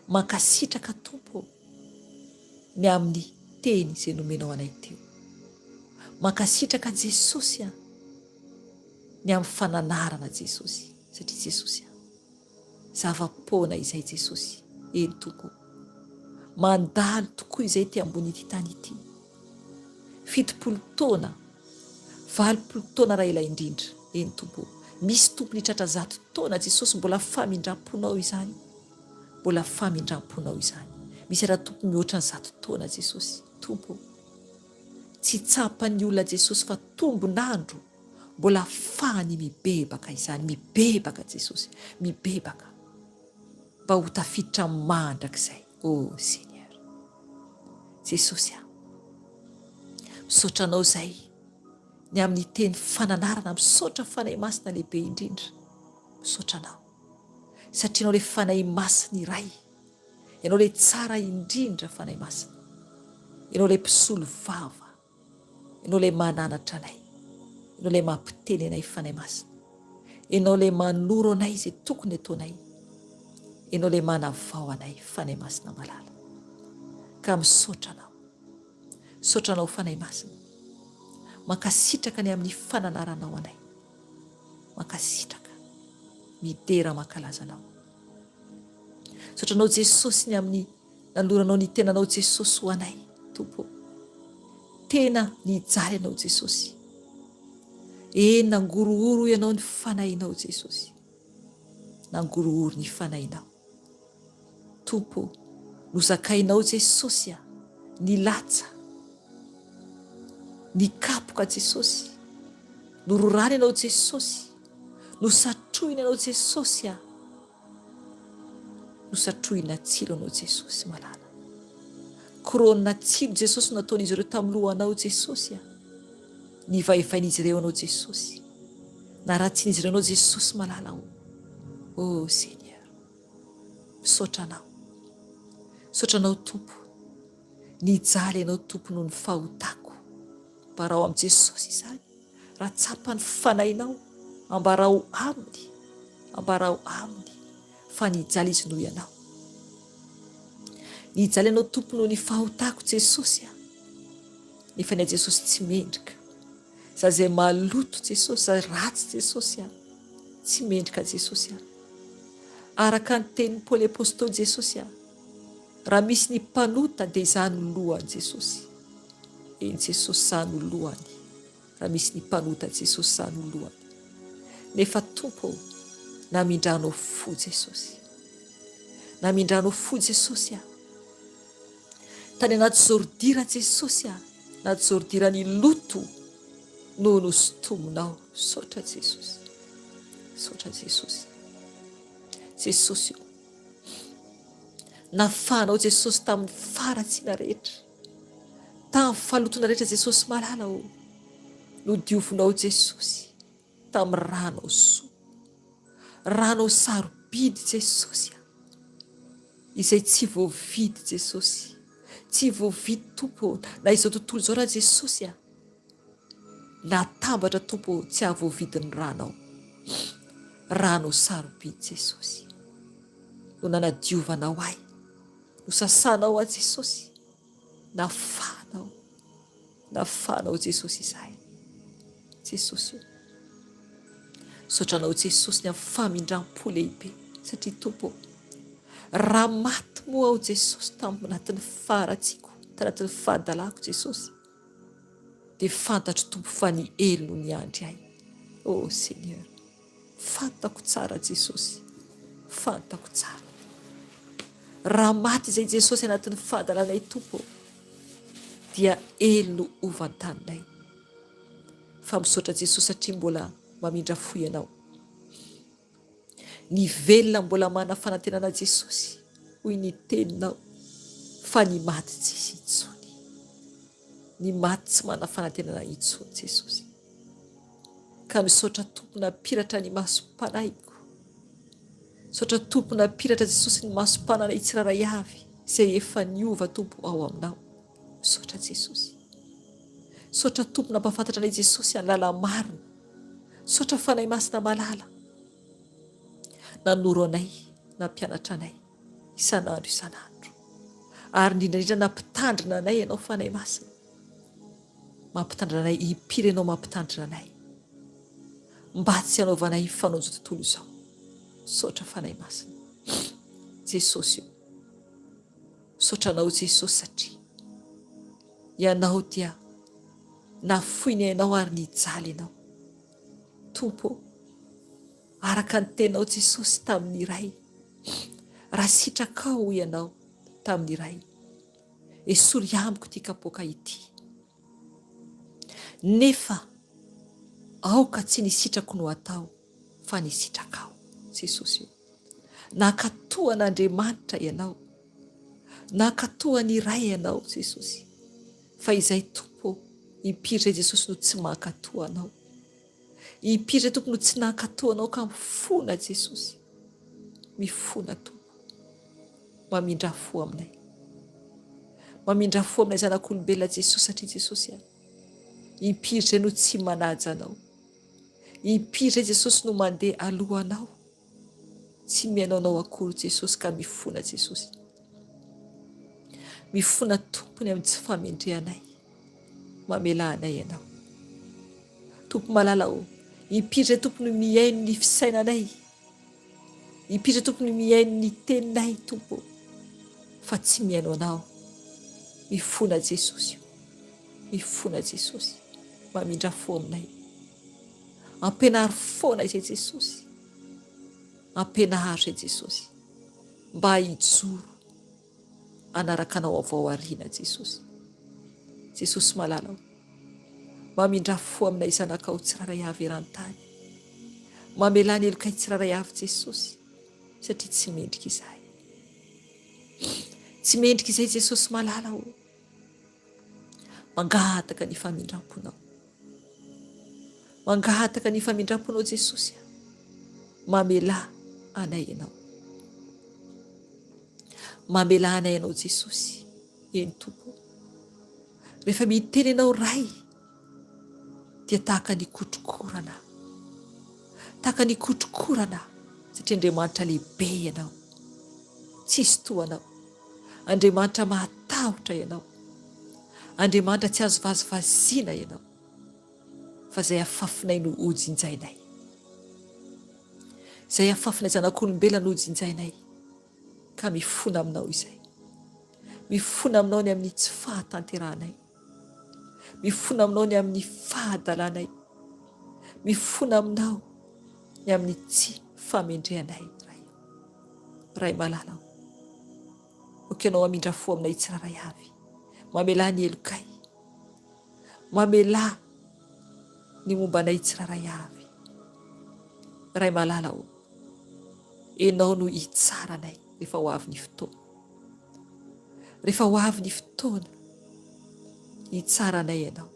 Mankasitraka Tompo ô ny amin'ny teny izay nomenao anay teo. Mankasitraka Jesosy a ny amin'ny fananarana Jesosy satria Jesosy a zava-poana izay Jesosy, eny Tompo ô. Mandalo tokoa izay ety ambon'ity tany ity. 70 taona, 80 taona raha ela indrindra, eny Tompo ô. Misy Tompo nitratra zato taona Jesosy mbola famindram-ponao izany, mbola famindram-ponao izany. Misy ara Tompo mihoatra ny zato taona Jesosy, Tompo ô. Tsy tsapan'ny olona Jesosy fa tombon'andro Mbola afahany mibebaka izany, mibebaka Jesosy, mibebaka mba ho tafiditra mandrakizay. Oh Seigneur. Jesosy ah. Misaotra anao izay ny amin'ny teny fananarana, misaotra Fanahy Masina lehibe indrindra. Misaotra anao. Satria ianao ilay Fanahy Masina iray. Ianao ilay tsara indrindra Fanahy Masina. Ianao ilay mpisolo vava. Ianao ilay mananatra anay. Ianao ilay mampiteny anay Fanahy Masina. Ianao ilay manoro anay izay tokony ataonay. Ianao ilay manavao anay Fanahy Masina malala. Ka misaotra anao. Misaotra anao Fanahy Masina. Mankasitraka ny amin'ny fananaranao anay. Mankasitraka. Midera mankalaza anao. Misaotra anao Jesosy ny amin'ny Nanoloranao ny tenanao Jesosy ho anay Tompo ô. Tena nijaly Ianao Jesosy. Eny nangorohoro Ianao ny fanahinao Jesosy. Nangorohoro ny fanahinao. Tompo ô, nozakainao Jesosy a, ny latsa, ny kapoka Jesosy. Nororana Ianao Jesosy. Nosatrohina Ianao Jesosy a. Nosatrohina tsilo anao Jesosy malala. Couronne tsilo Jesosy no nataon'izy ireo tamin'ny lohanao Jesosy a. Nivaivain'izy ireo anao Jesosy. Naratsian'izy ireo anao Jesosy malala o. Oh Seigneur. Misaotra anao. Misaotra anao Tompo. Nijaly ianao Tompo noho ny fahotako. Ambarao amin'i Jesosy izany. Raha tsapan'ny fanahinao, ambarao aminy. Ambarao aminy fa nijaly izy noho ianao. Nijaly ianao Tompo noho ny fahotako Jesosy a. Nefa ny ahy Jesosy tsy mendrika. Za izay maloto Jesosy, za ratsy Jesosy a. Tsy mendrika Jesosy a. Araka ny tenin'i Paoly Apostoly Jesosy a. Raha misy ny mpanota dia izaho no lohany Jesosy. Eny Jesosy izaho no lohany. Raha misy ny mpanota Jesosy izaho no lohany. Nefa Tompo ô, namindranao fo Jesosy. Namindranao fo Jesosy a. Tany anaty zordira Jesosy a, anaty zordira ny loto no nosintominao. Misaotra Jesosy. Misaotra Jesosy. Jesosy ô. Nafahanao Jesosy tamin'ny faharatsiana rehetra. Tamin'ny fahalotoana rehetra Jesosy malala ô. Nodiovinao Jesosy tamin'ny ranao soa. Ranao sarobidy Jesosy a. Izay tsy voavidy Jesosy. Tsy voavidy Tompo ô. Na izao tontolo izao raha Jesosy a. Natambatra Tompo ô tsy hahavoavidy ny ranao. Ranao sarobidy Jesosy. No nanadiovanao ahy. Nosasanao aho Jesosy. Nafahanao. Nafahanao Jesosy izahay. Jesosy ô. Misaotra anao Jesosy ny amin'ny famindram-po lehibe satria Tompo ô, raha maty moa aho Jesosy tamin'ny anatin'ny faharatsiako, tanatin'ny fahadalako Jesosy, dia fantatro Tompo fa ny helo no niandry ahy. Oh Seigneur, fantako tsara Jesosy, fantako tsara. Raha maty izay Jesosy anatin'ny fahadalanay Tompo ô, dia helo no hovantaninay. Fa misaotra Jesosy satria mbola mamindra fo Ianao. Ny velona mbola manana fanantenana Jesosy, hoy ny teninao, fa ny maty tsisy intsony. Ny maty tsy manana fanantenana intsony Jesosy. Ka misaotra Tompo nampiratra ny masom-panahiko. Misaotra Tompo nampiratra Jesosy ny masom-pananay tsirairay avy izay efa niova Tompo ao aminao. Misaotra Jesosy. Misaotra Tompo nampahafantatra anay Jesosy ny lala-marina. Misaotra Fanahy Masina malala nanoro anay, nampianatra anay isan'andro isan'andro. Ary indrindra indrindra nampitandrina anay ianao Fanahy Masina. Mampitandrina anay impiry ianao mampitandrina anay. Mba tsy hanaovanay fanao izao tontolo izao. Misaotra Fanahy Masina. Jesosy o. Misaotra anao Jesosy satria Ianao dia nafoy ny ainao ary nijaly Ianao. Tompo ô, araka ny teninao Jesosy tamin'ny Ray, raha sitrakao hoy Ianao tamin'ny Ray, esory amiko ity kapoaka ity. Nefa aoka tsy ny sitrako no atao fa ny sitrakao. Jesosy ô. Nankatò an'Andriamanitra ianao. Nankatò an'i Ray ianao, Jesosy. Fa izay Tompo ô, impiry izay Jesosy no tsy mankatò anao. Impiry izay Tompo no tsy nankatò anao ka mifona Jesosy. Mifona Tompo. Mamindrà fo aminay. Mamindrà fo aminay zanak'olombelona Jesosy satria Jesosy a. Impiry izay no tsy manaja anao. Impiry izay Jesosy no mandeha alohanao. Tsy mihaino anao akory Jesosy ka mifona Jesosy. Mifona Tompony amin'ny tsy famendrehanay. Mamelà anay Ianao. Tompo malala ô, impiry izay Tompo no mihaino ny fisainanay. Impiry izay Tompo no mihaino ny teninay Tompo fa tsy mihaino Anao. Mifona Jesosy ô. Mifona Jesosy. Mamindra fo aminay. Ampianaro foana izay Jesosy. Ampianaro izay Jesosy. Mba hijoro hanaraka anao avy ao aoriana Jesosy. Jesosy malala o. Mamindrà fo aminay zanakao tsirairay avy eran-tany. Mamelà ny helokay tsirairay avy Jesosy satria tsy mendrika izahay. Tsy mendrika izay Jesosy malala o. Mangataka ny famindram-ponao. Mangataka ny famindram-ponao Jesosy a. Mamelà anay Ianao. Mamelà anay Ianao Jesosy. Eny Tompo. Rehefa miteny Ianao Ray dia tahaka ny kotrokorana. Tahaka ny kotrokorana satria Andriamanitra lehibe Ianao. Tsisy toa Anao. Andriamanitra mahatahotra Ianao. Andriamanitra tsy azo vazivaziana Ianao. Fa izay afafinay no hojinjainay. Izay afafinay zanak'olombelona no hojinjainay. Ka mifona aminao izay. Mifona aminao ny amin'ny tsy fahatanterahanay. Mifona aminao ny amin'ny fahadalanay. Mifona aminao ny amin'ny tsy famendrehanay, Ray. Ray malala o. Ok Ianao hamindra fo aminay tsirairay avy. Mamelà ny helokay. Mamelà ny momba anay tsirairay avy. Ray malala o. Ianao no hitsara anay rehefa ho avy ny fotoana. Rehefa ho avy ny fotoana, hitsara anay Ianao.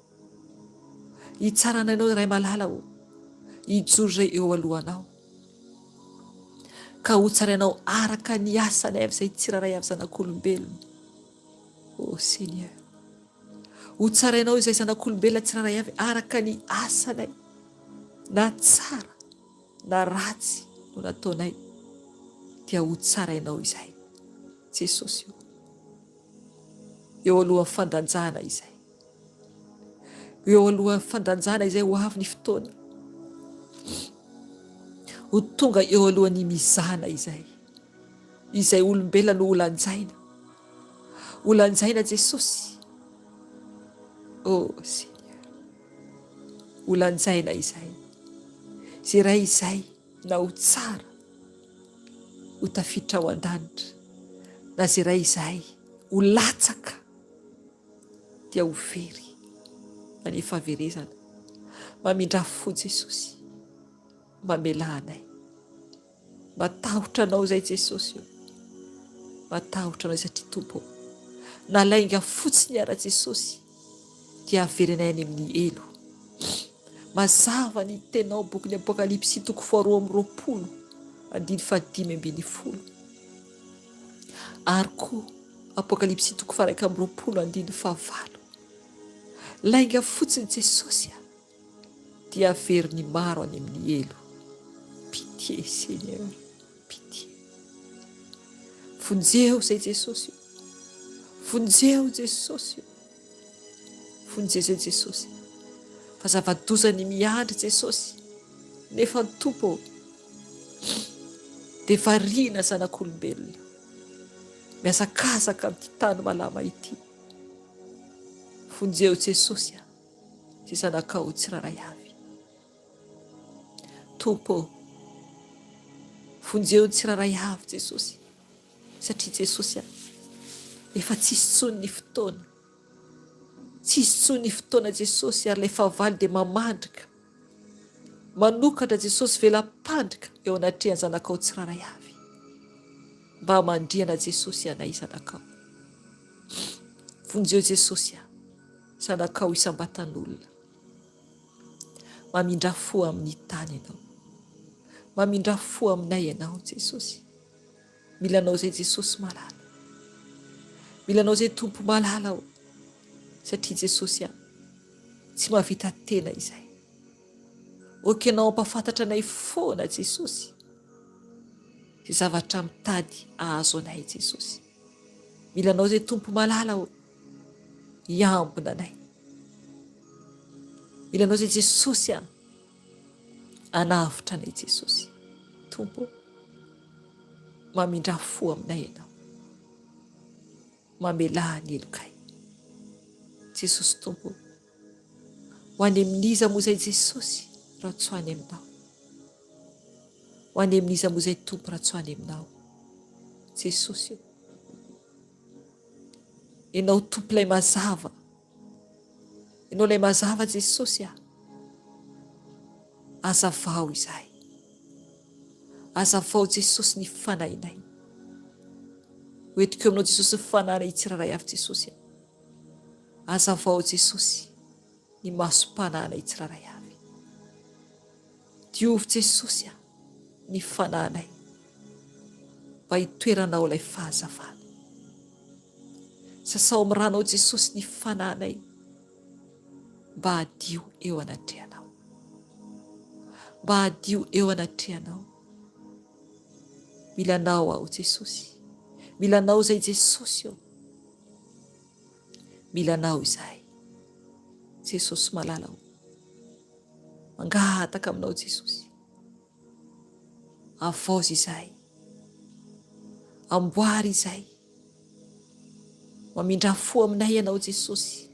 Hitsara anay Ianao Ray malala o. Hijoro izay eo alohanao. Ka hotsarainao araka ny asanay avy izay tsirairay avy zanak'olombelona. Oh Seigneur. Hotsarainao izay zanak'olombelona tsirairay avy araka ny asanay. Na tsara na ratsy no nataonay dia hotsarainao izay. Jesosy o. Eo alohan'ny fandanjana izay. Eo alohan'ny fandanjana izay ho avy ny fotoana. Ho tonga eo alohan'ny mizana izay. Izay olombelona no holanjaina. Holanjaina Jesosy. Oh Seigneur. Holanjaina izay. Izay iray izay na ho tsara ho tafiditra ao an-danitra na izay iray izay ho latsaka dia ho very any fahaverezana. Mamindrà fo Jesosy. Mamelà anay. Matahotra anao izay Jesosy o. Matahotra anao satria Tompo o. Na lainga fotsiny ara Jesosy dia averenay any amin'ny helo. Mazava ny teninao bokin'ny Apokalypsy toko faharoa amby roapolo andiny fahadimy ambin'ny folo. Ary koa Apokalypsy toko faha-21 andiny fahavalo. Lainga fotsiny Jesosy a. Dia averin'ny maro any amin'ny helo. Pitié Seigneur, pitié. Vonjeo izay Jesosy o. Vonjeo Jesosy o. Vonjeo izay Jesosy. Fa zava-doza ny miandry Jesosy. Nefa ny Tompo ô, dia variana zanak'olombelona. Mihazakazaka amin'ity tany malama ity. Vonjeo Jesosy a. Sy zanakao tsirairay avy. Tompo ô, vonjeo ny tsirairay avy Jesosy, satria Jesosy a, efa tsisy intsony ny fotoana. Tsisy intsony ny fotoana Jesosy ary ilay fahavalo dia mamandrika. Manokatra Jesosy vela-pandrika eo anatrehan'ny zanakao tsirairay avy. Mba hamandrihana Jesosy anay zanakao. Vonjeo Jesosy a. Zanakao isam-batan'olona. Mamindrà fo amin'ny tany Ianao. Mamindrà fo aminay Ianao, Jesosy. Mila Anao izay Jesosy malala. Mila Anao izay Tompo malala ô. Satria Jesosy a, tsy mahavita tena izay. Ok Ianao hampafantatra anay foana Jesosy. Izay zavatra mitady ahazo anay Jesosy. Mila Anao izay Tompo malala ô. Hiambina anay. Mila Anao izay Jesosy a. Hanavotra anay Jesosy. Tompo ô. Mamindrà fo aminay Ianao. Mamelà ny helokay. Jesosy Tompo ô. Ho any amin'iza moa izay Jesosy raha tsy ho any Aminao? Ho any amin'iza moa izay Tompo raha tsy ho any Aminao? Jesosy ô. Ianao Tompo ilay mazava. Ianao ilay mazava Jesosy a. Azavao izahay. Azavao Jesosy ny fanahinay. Ho entiko eo aminao Jesosy ny fananay tsirairay avy Jesosy a. Azavao Jesosy ny masom-pananay tsirairay avy. Diovy Jesosy a ny fananay mba hitoeranao ilay fahazavana. Sasao amin'ny ranao Jesosy ny fananay mba hadio eo anatrehanao. Mba hadio eo anatrehanao. Mila anao aho Jesosy. Mila anao izay Jesosy ô. Mila anao izahay. Jesosy malala ô. Mangataka aminao Jesosy. Avaozy izahay. Amboary izahay. Mamindrà fo aminay Ianao Jesosy.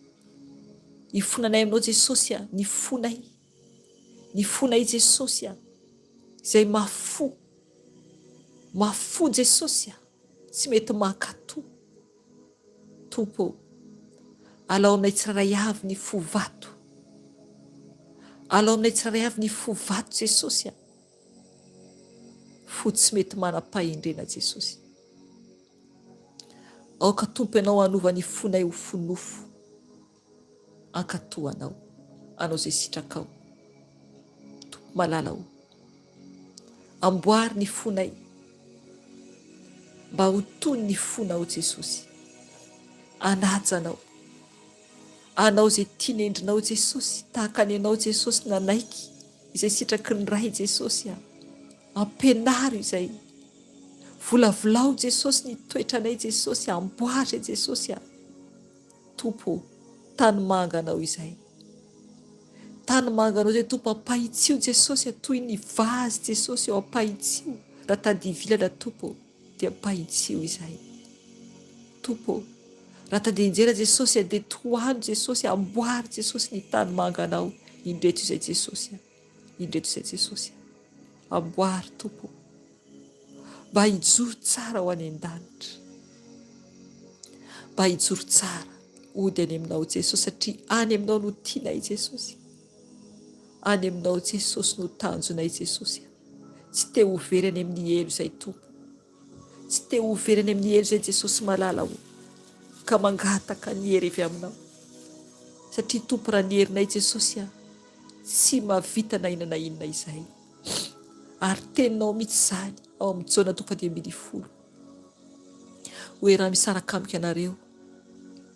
Ifonanay aminao Jesosy a, ny fonay. Ny fonay Jesosy a, izay mafy fo. Mafy fo Jesosy a, tsy mety mankatò. Tompo ô, alao aminay tsirairay avy ny fo vato. Alao aminay tsirairay avy ny fo vato Jesosy a. Fo tsy mety manam-pahendrena Jesosy. Aoka Tompo Ianao hanova ny fonay ho fo nofo. Hankatò Anao, hanao izay sitrakao. Tompo malala ô, amboary ny fonay mba ho toy ny fonao Jesosy. Hanaja Anao. Hanao izay tinendrinao Jesosy, tahaka ny Anao Jesosy nanaiky izay sitraky ny Ray Jesosy a. Ampianaro izay. Volavolao Jesosy ny toetranay Jesosy, amboary Jesosy a. Tompo ô, tanimanga Anao izay. Tanimanga Anao izay Tompo, ampahitsio Jesosy a, toy ny vazy Jesosy ô, ampahitsio, raha tadivilana Tompo ô, dia ampahitsio izay. Tompo ô, raha tadihinjera Jesosy a, dia tohano Jesosy a, amboary Jesosy ny tanimanga Anao, indreto izay Jesosy a, indreto izay Jesosy a, amboary Tompo ô. Mba hijoro tsara ho any an-danitra. Mba hijoro tsara hody any aminao Jesosy satria any aminao no tianay Jesosy. Any aminao Jesosy no tanjonay Jesosy. Tsy te ho very any amin'ny helo izay Tompo. Tsy te ho very any amin'ny helo izay Jesosy malala o. Ka mangataka ny hery avy aminao. Satria Tompo raha ny herinay Jesosy a, tsy mahavita na inona na inona izay. Ary teninao mihitsy izany ao amin'ny Jaona toko fahadimy 12. Hoe raha misaraka amiko ianareo,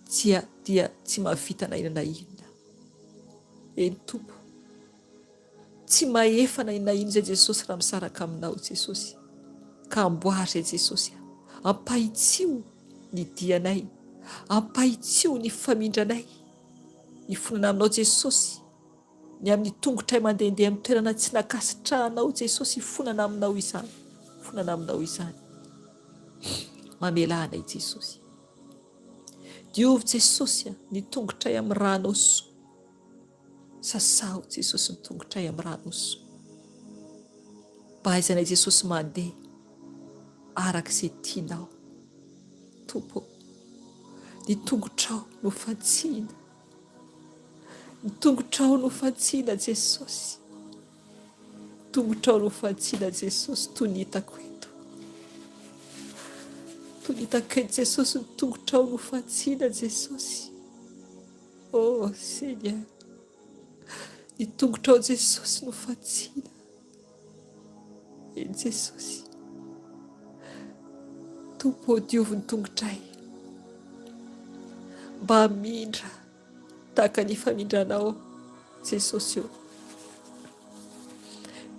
tsia dia tsy mahavita na inona na inona. Eny Tompo, tsy mahefa na inona na inona izay Jesosy raha misaraka aminao Jesosy. Ka amboary izay Jesosy a. Ampahitsio ny dianay, ampahitsio ny famindranay. Ifonana aminao Jesosy. Ny amin'ny tongotray mandehandeha amin'ny toerana tsy nankasitrahanao Jesosy hifonana aminao izany hifonana aminao izany mamelà anay Jesosy diovy Jesosy a ny tongotray amin'ny rànao soa sasaho Jesosy ny tongotray amin'ny rànao soa mba hahaizanay Jesosy mandeha araka izay tianao Tompo ny tongotrao no fantsihina Ny tongotrao no fantsina Jesosy. Tongotrao no fantsina Jesosy toy ny hitako eto. Toy ny hitako eto Jesosy ny tongotrao no fantsina Jesosy. Oh Seigneur. Ny tongotrao Jesosy no fantsina. Eny Jesosy. Tompo ô diovy ny tongotray. Mba hamindra tahaka ny famindranao Jesosy ô.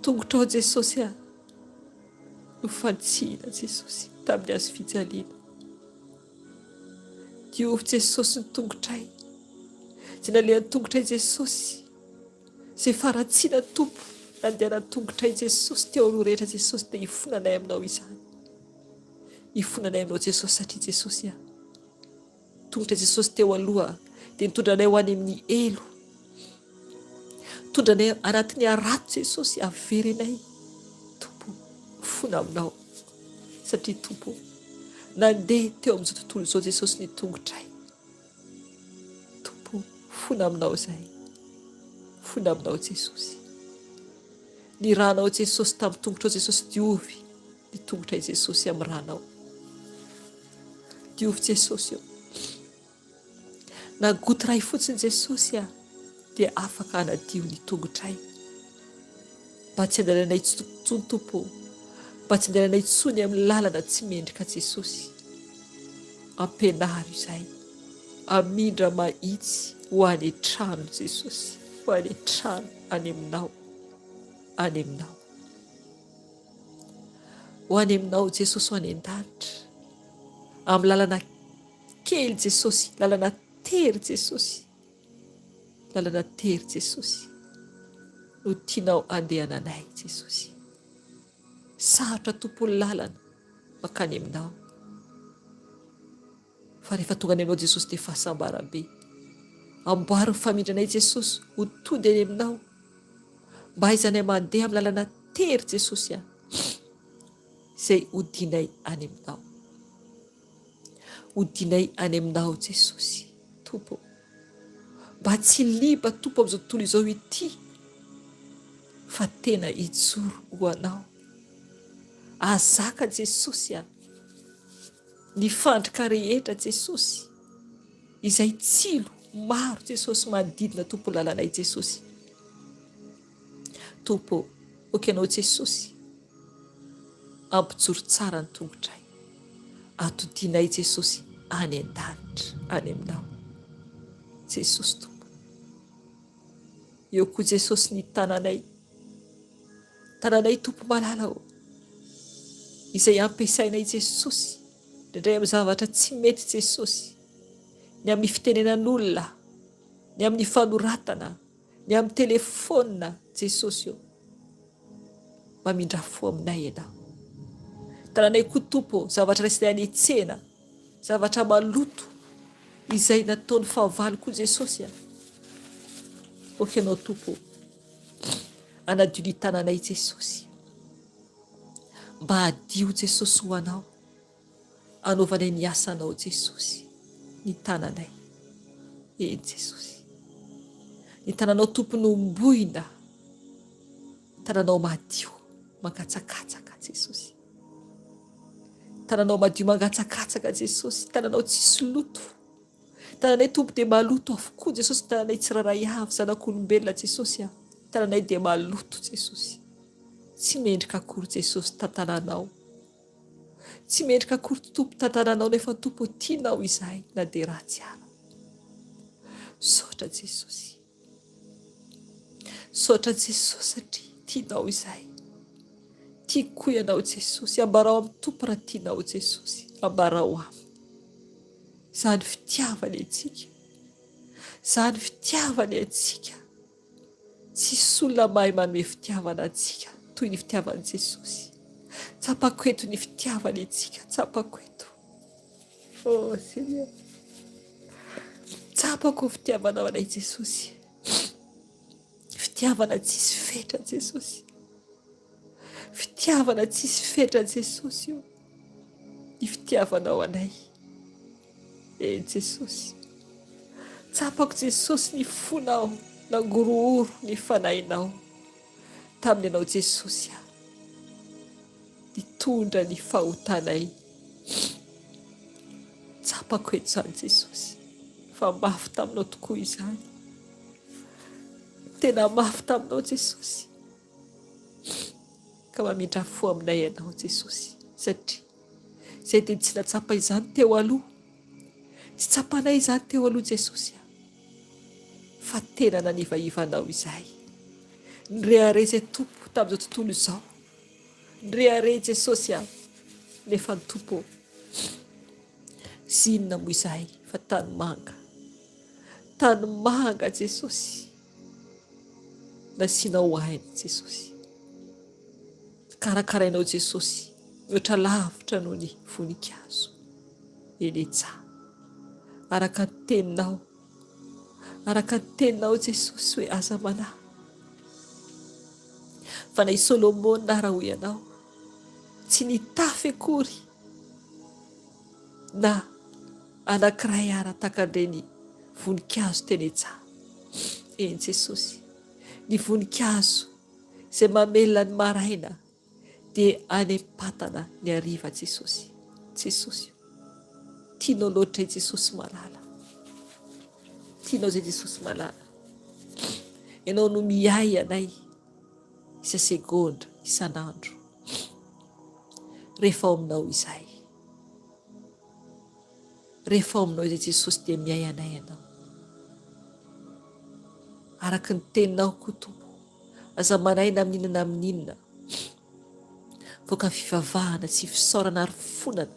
Tongotrao Jesosy a. Nofantsihina Jesosy tamin'ny hazo fijaliana. Diovy Jesosy ny tongotray. Izay nalehan'ny tongotray Jesosy. Izay faharatsiana Tompo nandehanan'ny tongotray Jesosy teo aloha rehetra Jesosy dia ifonanay aminao izany. Ifonanay aminao Jesosy satria Jesosy a. Tongotra Jesosy teo aloha dia nitondra anay ho any amin'ny helo. Nitondra anay anatin'ny harato Jesosy averenay Tompo fona aminao satria Tompo nandeha teo amin'izao tontolo izao Jesosy ny tongotray. Tompo fona aminao izahay. Fona aminao Jesosy. Ny ranao Jesosy tamin'ny tongotrao Jesosy diovy ny tongotray Jesosy amin'ny ranao. Diovy Jesosy ô. Na goutte iray fotsiny Jesosy a, dia afaka hanadio ny tongotray. Mba tsy andehananay intsony Tompo ô, mba tsy andehananay intsony amin'ny lalana tsy mendrika Jesosy. Ampianaro izahay, amindra mahitsy ho any an-trano Jesosy, ho any an-trano, any aminao, any aminao. Ho any aminao Jesosy ho any an-danitra. Amin'ny lalana kely Jesosy, lalana tery Jesosy, lalana tery Jesosy no tianao andehananay Jesosy. Sarotra Tompo ny lalana mankany aminao. Fa rehefa tonga any aminao Jesosy dia fahasambaram-be. Amboary ny famindranay Jesosy ho tody any aminao. Mba ahaizanay mandeha amin'ny lalana tery Jesosy a. Izay hodianay any aminao. Hodianay any aminao Jesosy Tompo. Mba tsy liba Tompo amin'izao tontolo izao ity fa tena hijoro ho anao. Ahazaka Jesosy a. Ny fandrika rehetra Jesosy izay tsilo maro Jesosy manodidina Tompo lalanay Jesosy Tompo ô ok Ianao Jesosy ampijoro tsara ny tongotray atodinay Jesosy any an-danitra any aminao Jesosy Tompo eo koa Jesosy ny tananay Tananay Tompo malala ô, izay ampiasainay Jesosy indraindray amin'ny zavatra tsy mety Jesosy, ny amin'ny fitenenan'olona, ny amin'ny fanoratana, ny amin'ny telefaonina Jesosy ô, mamindrà fo aminay Ianao. Tananay koa Tompo ô, zavatra raisinay any an-tsena, zavatra maloto izay nataon'ny fahavalo koa Jesosy a. Ok Ianao Tompo ô. Anadio ny tananay Jesosy. Mba hadio Jesosy ho Anao. Anaovanay ny asanao Jesosy. Ny tananay. Eny Jesosy. Ny tananao Tompo nomboina. Tananao madio mangatsakatsaka Jesosy. Tananao madio mangatsakatsaka Jesosy. Tananao tsisy loto. Tananay Tompo dia maloto avokoa Jesosy tananay tsirairay avy zanak'olombelona Jesosy a tananay dia maloto Jesosy tsy mendrika akory Jesosy tantananao tsy mendrika akory Tompo tantananao nefa Tompo tianao izahay na dia ratsy ara misaotra Jesosy misaotra Jesosy satria tianao izahay tiako koa ianao Jesosy ambarao amin'ny Tompo raha tianao Jesosy ambarao aminy Izany fitiavany antsika. Izany fitiavany antsika. Tsisy olona mahay manome fitiavana antsika toy ny fitiavan'i Jesosy. Tsapako eto ny fitiavany antsika, tsapako eto. Oh Seigneur. Tsapako ny fitiavanao anay Jesosy. Fitiavana tsisy fetra Jesosy. Fitiavana tsisy fetra Jesosy o. Ny fitiavanao anay. Eny Jesosy. Tsapako Jesosy ny fonao nangorohoro ny fanahinao tamin'ny anao Jesosy a. Nitondra ny fahotanay. Tsapako eto izany Jesosy fa mafy taminao tokoa izany. Tena mafy taminao Jesosy. Ka mamindra fo aminay Ianao Jesosy satria izay dia tsy natsapa izany teo aloha. Tsy tsapanay izany teo aloha Jesosy a. Fa tena nanivaiva Anao izahay. Nirehareha izay Tompo tamin'izao tontolo izao. Nirehareha Jesosy a. Nefa ny Tompo ô, zinona moa izahay fa tanimanga. Tanimanga Jesosy. Nasianao aina Jesosy. Karakarainao Jesosy mihoatra lavitra noho ny voninkazo eny an-tsaha. Araka ny teninao, araka ny teninao Jesosy hoe aza manahy. Fa na i Solomona ara hoy ianao, tsy nitafy akory na anankiray ara tahaka an'ireny voninkazo teny an-tsaha. Eny Jesosy, ny voninkazo izay mamelona ny maraina dia any am-patana ny hariva Jesosy. Jesosy o. Tianao loatra i Jesosy malala. Tianao izay Jesosy malala. Ianao no miahy anay isa-segondra, isan'andro. Rehefa ao aminao izahay. Rehefa ao aminao izay Jesosy dia miahy anay Ianao. Araka ny teninao koa Tompo, aza manahy na amin'inona na amin'inona. Voaka ny fivavahana sy fisaorana ary fonana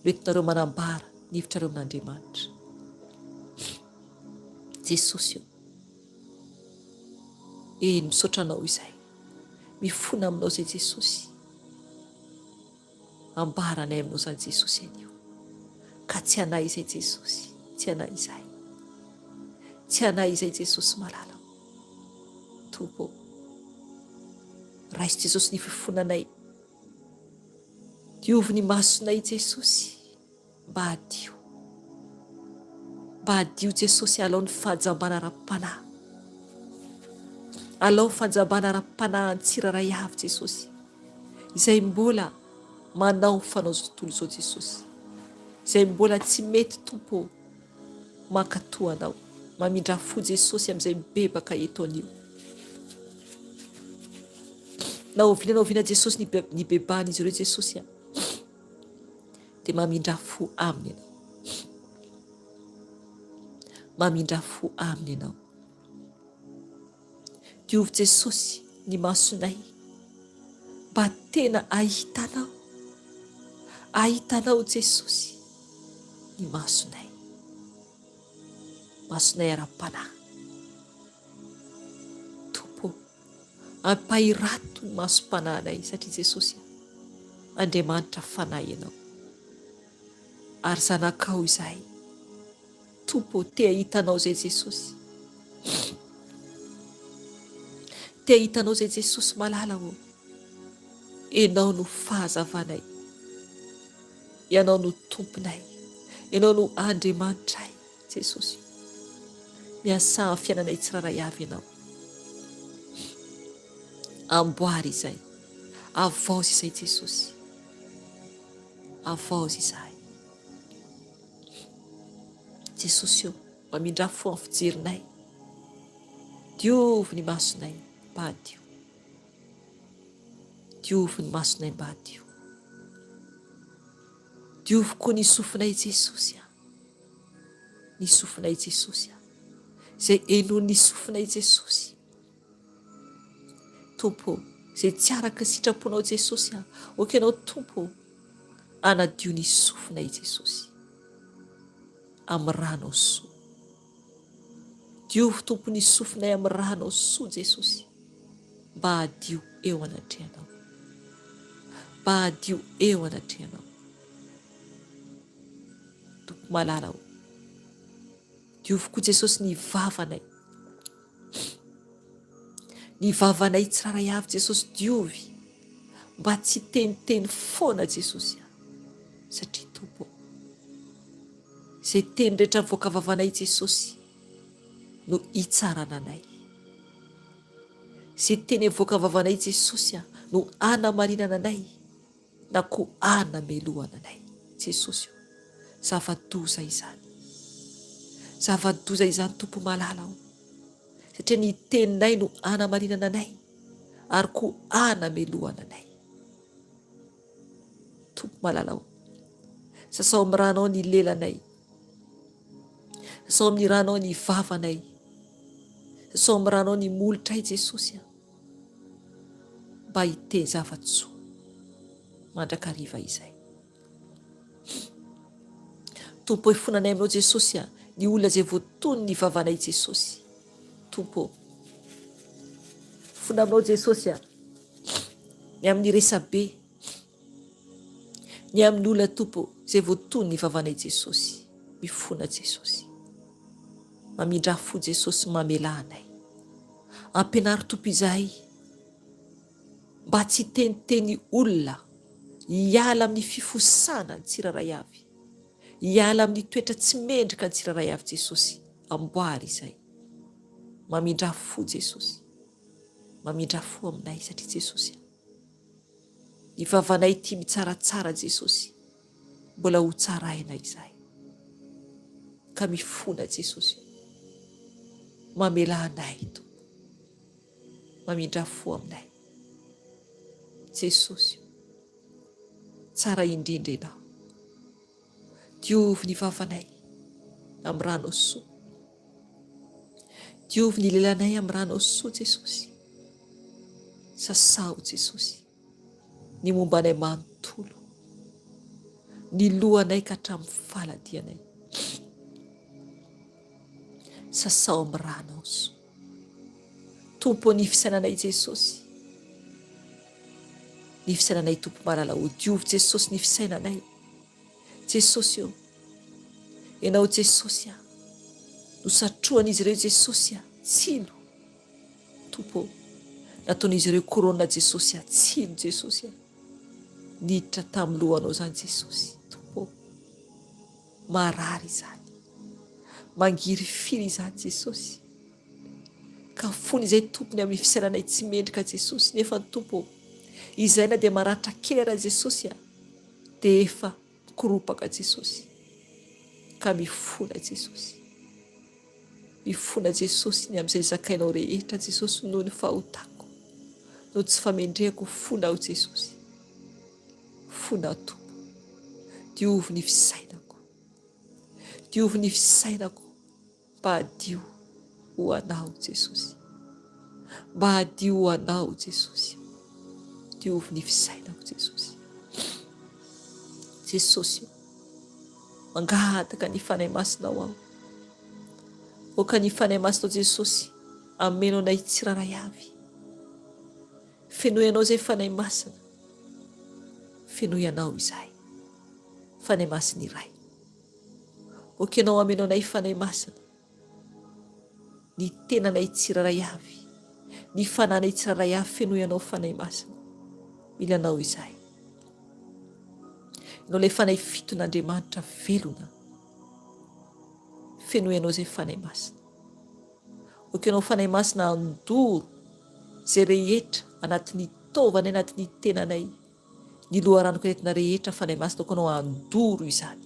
no entinareo manambara ny hevitrareo amin'Andriamanitra. Jesosy ô. Eny, misaotra Anao izahay. Mifona aminao izay Jesosy. Ambaranay aminao izany Jesosy anio. Ka tsy anay izay Jesosy, tsy anay izahay. Tsy anay izay Jesosy malala. Tompo ô. Raiso Jesosy ny fifonanay. Diovy ny masonay Jesosy. Mba hadio. Mba hadio Jesosy alao ny fahajambana ara-panahy. Alao ny fahajambana ara-panahy ny tsirairay avy Jesosy. Izay mbola manao fanao izao tontolo izao Jesosy. Izay mbola tsy mety Tompo ô, mankatoa Anao. Mamindrà fo Jesosy amin'izay mibebaka eto anio. Na oviana na oviana Jesosy nibebahan'izy ireo Jesosy a. Dia mamindrà fo aminy Ianao. Mamindrà fo aminy Ianao. Diovy Jesosy ny masonay mba tena ahita Anao. Ahita Anao Jesosy ny masonay. Masonay ara-panahy. Tompo ô, ampahirato ny masom-panahinay satria Jesosy Andriamanitra Fanahy Ianao. Ary zanakao izahay. Tompo ô, te hahita Anao izay Jesosy. Te hahita Anao izay Jesosy malala ô. Ianao no fahazavanay. Ianao no Tomponay. Ianao no Andriamanitray. Jesosy. Miasà amin'ny fiainanay tsirairay avy Ianao. Amboary izay. Avaozy izay Jesosy. Avaozy izahay. Jesosy ô, mamindrà fo amin'ny fijerinay. Diovy ny masonay mba hadio. Diovy ny masonay mba hadio. Diovy koa ny sofinay Jesosy a. Ny sofinay Jesosy a. Izay henoin'ny sofinay Jesosy. Tompo ô, izay tsy araka ny sitraponao Jesosy a, ok Ianao Tompo ô, anadio ny sofinay Jesosy amin'ny ranao soa. Diovy Tompo ny sofinay amin'ny ranao soa Jesosy, mba hadio eo anatrehanao. Mba hadio eo anatrehanao. Tompo malala ô. Diovy koa Jesosy ny vavanay. Ny vavanay tsirairay avy Jesosy diovy mba tsy teniteny foana Jesosy a. Satria Tompo ô, izay teny rehetra mivoaka vavanay Jesosy no hitsarana anay. Izay teny avoaka vavanay Jesosy a no hanamarinana anay na koa hanamelohana anay. Jesosy ô, zava-doza izany. Zava-doza izany Tompo malala ô. Satria ny teninay no hanamarinana anay ary koa hanamelohana anay. Tompo malala ô, sasao amin'ny ranao ny lelanay. Sasao amin'ny ranao ny vavanay. Sasao amin'ny ranao ny molotray Jesosy a. Mba hiteny zava-tsoa mandrakariva izay. Tompo ô, ifonanay aminao Jesosy a, ny olona izay voatony ny vavanay Jesosy. Tompo ô, fona aminao Jesosy a, ny amin'ny resabe, ny amin'ny olona Tompo izay voatony ny vavanay Jesosy. Mifona Jesosy. Mamindrà fo Jesosy mamelà anay. Ampianaro Tompo izahay mba tsy hiteniteny olona, hiala amin'ny fifosana ny tsirairay avy, hiala amin'ny toetra tsy mendrika ny tsirairay avy Jesosy, amboary izay. Mamindrà fo Jesosy. Mamindrà fo aminay satria Jesosy a. Ny vavanay ity mitsaratsara Jesosy, mbola ho tsaraina izahay. Ka mifona Jesosy o. Mamelà anay Tompo. Mamindrà fo aminay. Jesosy o. Tsara indrindra Ianao. Diovy ny vavanay amin'ny ranao soa. Diovy ny lelanay amin'ny ranao soa Jesosy. Sasaho Jesosy ny momba anay manontolo. Ny lohanay ka hatramin'ny faladianay. Sasaho amin'ny ranao soa. Tompo ny fisainanay Jesosy. Ny fisainanay Tompo malala o diovy Jesosy ny fisainanay. Jesosy ô! Ianao Jesosy a! Nosatrohan'izy ireo Jesosy a! Tsilo! Tompo ô! Nataon'izy ireo couronne Jesosy a! Tsilo Jesosy a! Niditra tamin'ny lohanao izany Jesosy. Tompo ô! Marary izany. Mangirifiry izany Jesosy. Ka fony izay tompony amin'ny fisainanay tsy mendrika Jesosy nefa ny Tompo ô! Izay na dia maratra kely ara Jesosy a! Dia efa mikoropaka Jesosy ka mifona Jesosy. Mifona Jesosy ny amin'izay zakainao rehetra Jesosy noho ny fahotako, noho tsy famendrehako fona aho Jesosy. Fona aho Tompo. Diovy ny fisainako. Diovy ny fisainako. Mba hadio ho Anao Jesosy. Mba hadio ho Anao Jesosy. Diovy ny fisainako Jesosy. Jesosy o. Mangataka ny Fanahy Masinao aho. Aoka ny Fanahy Masinao Jesosy ameno anay tsirairay avy. Fenoy Anao izay Fanahy Masina. Fenoy Anao izahay. Fanahy Masina iray. Ok Ianao hameno anay Fanahy Masina, ny tenanay tsirairay avy, ny fananay tsirairay avy fenoy Anao Fanahy Masina. Mila Anao izahay. Ianao ilay Fanahy fiton'Andriamanitra velona. Fenoy Anao izay Fanahy Masina. Ok Ianao Fanahy Masina handoro izay rehetra anatin'ny taovanay, anatin'ny tenanay. Ny loharanok'aretina rehetra Fanahy Masina aoka Anao handoro izany.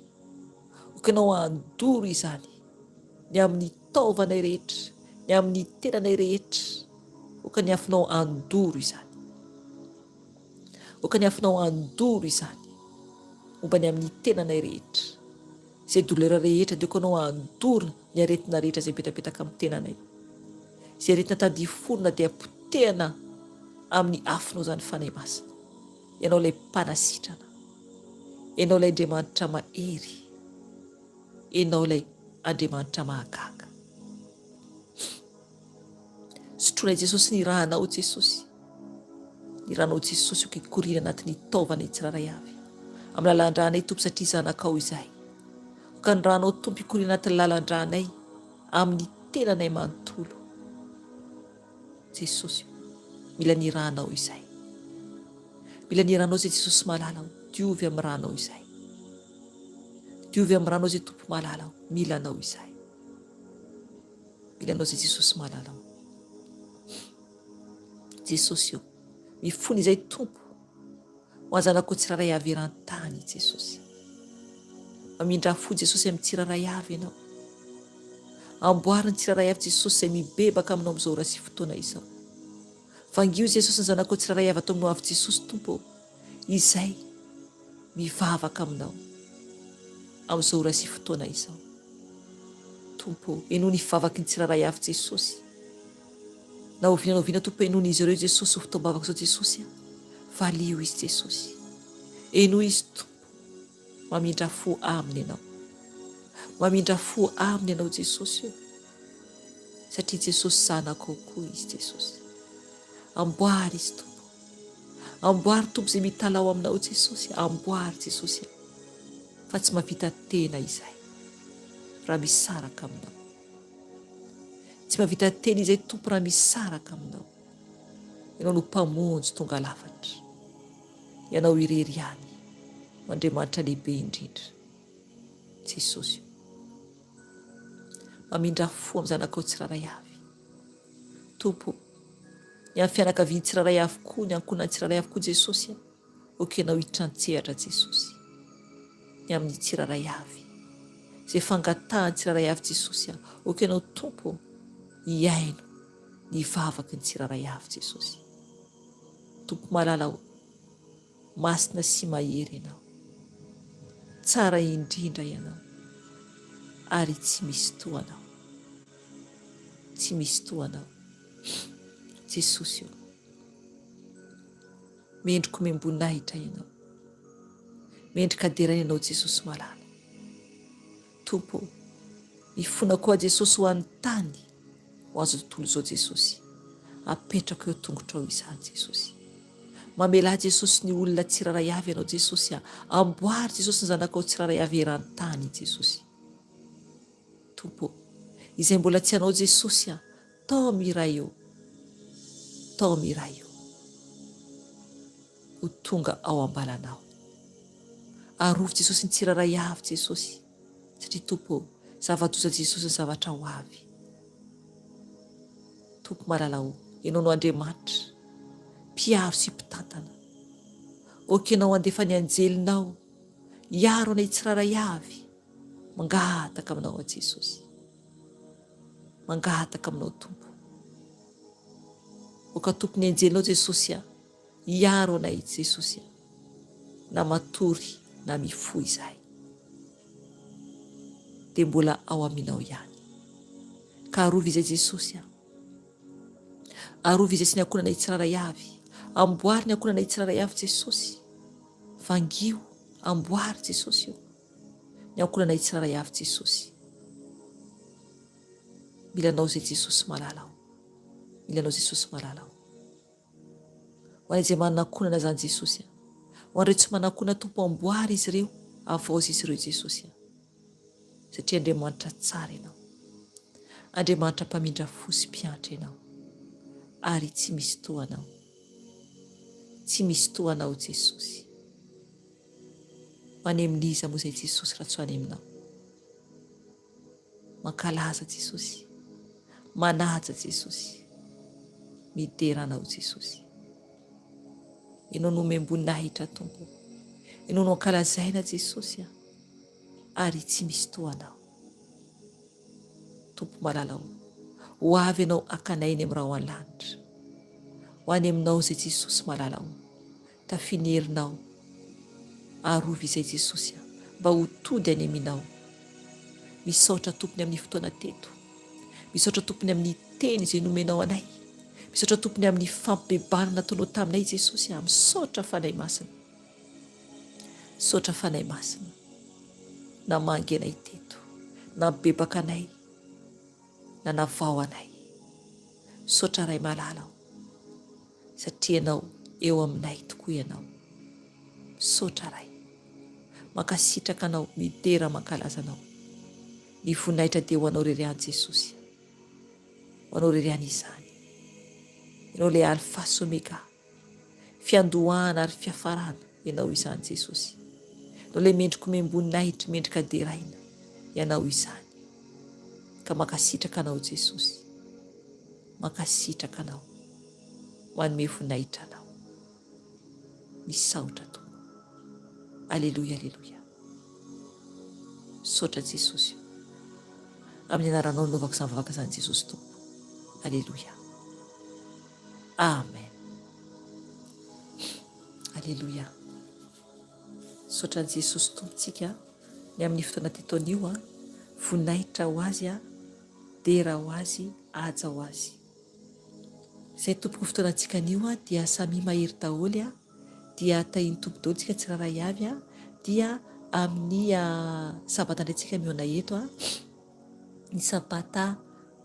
Aoka Ianao handoro izany. Ny amin'ny taovanay rehetra, ny amin'ny tenanay rehetra. Aoka ny afonao handoro izany. Aoka ny afonao handoro izany. Momba ny amin'ny tenanay rehetra. Izay douleur rehetra dia aoka Anao handoro ny aretina rehetra izay mipetrapetaka amin'ny tenanay. Izay aretina tady hiforona dia potehana amin'ny afonao izany Fanahy Masina. Ianao ilay mpanasitrana. Ianao ilay Andriamanitra mahery. Ianao ilay Andriamanitra mahagaga. Sotroinay Jesosy ny ranao Jesosy. Ny ranao Jesosy ok hikoriana anatin'ny taovanay tsirairay avy. Amin'ny lalan-dranay Tompo satria zanakao izahay. Oka ny ranao Tompo hikoriana anatin'ny lalan-dranay amin'ny tenanay manontolo. Jesosy o, mila ny ranao izay. Mila ny ranao izay Jesosy malala o, diovy amin'ny ranao izay. Diovy amin'ny ranao izay Tompo malala o, mila anao izay. Mila anao izay Jesosy malala o. Jesosy o, mifona izay Tompo. Ho an'ny zanakao tsirairay avy eran-tany Jesosy. Mamindrà fo Jesosy amin'ny tsirairay avy Ianao. Amboary ny tsirairay avy Jesosy izay mibebaka aminao amin'izao ora sy fotoana izao. Vangio Jesosy ny zanakao tsirairay avy ato aminao avy Jesosy Tompo ô, izay mivavaka aminao amin'izao ora sy fotoana izao. Tompo ô, henoy ny vavaky ny tsirairay avy Jesosy. Na oviana na oviana Tompo henoina izy ireo Jesosy ho fotoam-bavaka izao Jesosy a! Valio izy Jesosy. Henoy izy Tompo. Mamindra fo aminy Ianao. Mamindra fo aminy Ianao Jesosy o. Satria Jesosy zanakao koa izy Jesosy. Amboary izy Tompo. Amboary Tompo izay mitalaho aminao Jesosy. Amboary Jesosy a. Fa tsy mahavita tena izahay raha misaraka aminao. Tsy mahavita tena izay Tompo raha misaraka aminao. Ianao no Mpamonjy tonga lafatra. Ianao irery ihany no Andriamanitra lehibe indrindra. Jesosy o. Mamindrà fo amin'ny zanakao tsirairay avy. Tompo o. Ny amin'ny fianakaviany tsirairay avy koa, ny ankohonany tsirairay avy koa Jesosy a. Ok Ianao hiditra an-tsehatra Jesosy. Ny amin'ny tsirairay avy. Izay fangatahan'ny tsirairay avy Jesosy a. Ok Ianao Tompo ô, hihaino ny vavaky ny tsirairay avy Jesosy. Tompo malala ô, masina sy mahery Ianao. Tsara indrindra Ianao ary tsy misy toa Anao. Tsy misy toa Anao. Jesosy ô. Mendrika omem-boninahitra Ianao. Mendrika deraina Ianao Jesosy malala. Tompo ô, mifona koa Jesosy ho an'ny tany, ho an'izao tontolo izao Jesosy. Apetrako eo tongotrao izany Jesosy. Mamelà Jesosy ny olona tsirairay avy Ianao Jesosy a. Amboary Jesosy ny zanakao tsirairay avy eran-tany Jesosy. Tompo ô, izay mbola tsy Anao Jesosy a, taomy iray ô, taomy iray ô, ho tonga ao am-balanao. Arovy Jesosy ny tsirairay avy Jesosy, satria Tompo ô, zava-doza Jesosy ny zavatra ho avy. Tompo malala ô, Ianao no Andriamanitra, mpiaro sy mpitantana. Ok Ianao handefa ny anjelinao hiaro anay tsirairay avy. Mangataka aminao aho Jesosy. Mangataka aminao Tompo. Oka Tompo ny anjelinao Jesosy a. Hiaro anay Jesosy a. Na matory na mifoha izahay. Dia mbola ao aminao ihany. Ka arovy izay Jesosy a. Arovy izay sy ny ankohonanay tsirairay avy. Amboary ny ankohonanay tsirairay avy Jesosy. Vangio, amboary Jesosy o. Ny ankohonanay tsirairay avy Jesosy. Mila anao izay Jesosy malala o. Mila anao Jesosy malala o. Ho an'izay manana ankohonana izany Jesosy a. Ho an'ireo tsy manana ankohonana Tompo amboary izy ireo, avaozy izy ireo Jesosy a. Satria Andriamanitra tsara Ianao. Andriamanitra mpamindra fo sy mpiantra Ianao. Ary tsy misy toa Anao. Tsy misy toa Anao Jesosy. Ho any amin'iza moa izay Jesosy raha tsy ho any aminao. Mankalaza Jesosy. Manaja Jesosy. Midera Anao Jesosy. Ianao no omem-boninahitra Tompo. Ianao no ankalazaina Jesosy a. Ary tsy misy toa Anao. Tompo malala o. Ho avy Ianao hakanay eny amin'ny rahona lanitra. Ho any aminao izay Jesosy malala o. Tafio ny herinao. Arovy izay Jesosy a. Mba ho tody any aminao. Misaotra Tompony amin'ny fotoana teto. Misaotra Tompony amin'ny teny izay nomenao anay. Misaotra Tompony amin'ny fampibebahana nataonao taminay Jesosy a. Misaotra Fanahy Masina. Misaotra Fanahy Masina. Namangy anay teto. Nampibebaka anay. Nanavao anay. Misaotra Ray malala o. Satria Ianao eo aminay tokoa Ianao. Misaotra Ray. Mankasitraka Anao, midera mankalaza Anao. Ny voninahitra dia ho Anao irery ihany Jesosy. Ho Anao irery ihany izany. Ianao ilay Alpha sy Omega. Fiandohana ary fiafarana, Ianao izany Jesosy. Ianao ilay mendrika omem-boninahitra, mendrika deraina. Ianao izany. Ka mankasitraka Anao Jesosy. Mankasitraka Anao. Manome voninahitra Anao. Misaotra Tompo. Aleloia aleloia. Misaotra Jesosy o. Amin'ny anaranao nanaovako izany vavaka izany Jesosy Tompo. Aleloia. Amen. Aleloia. Misaotra an'i Jesosy Tompontsika ny amin'ny fotoana teto anio. Voninahitra ho Azy, dera ho Azy, haja ho Azy. Izay tompoko fotoanantsika anio dia samia mahery daholo dia tahin'ny Tompo daholo tsika tsirairay avy dia amin'ny sabata indray tsika mihaona eto ny sabata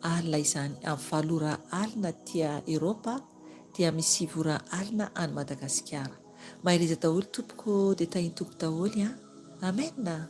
alina izany amin'ny valo ora alina aty Eropa dia amin'ny sivy ora alina any Madagasikara. Mahereza daholo tompoko dia tahin'ny Tompo daholo. Amen.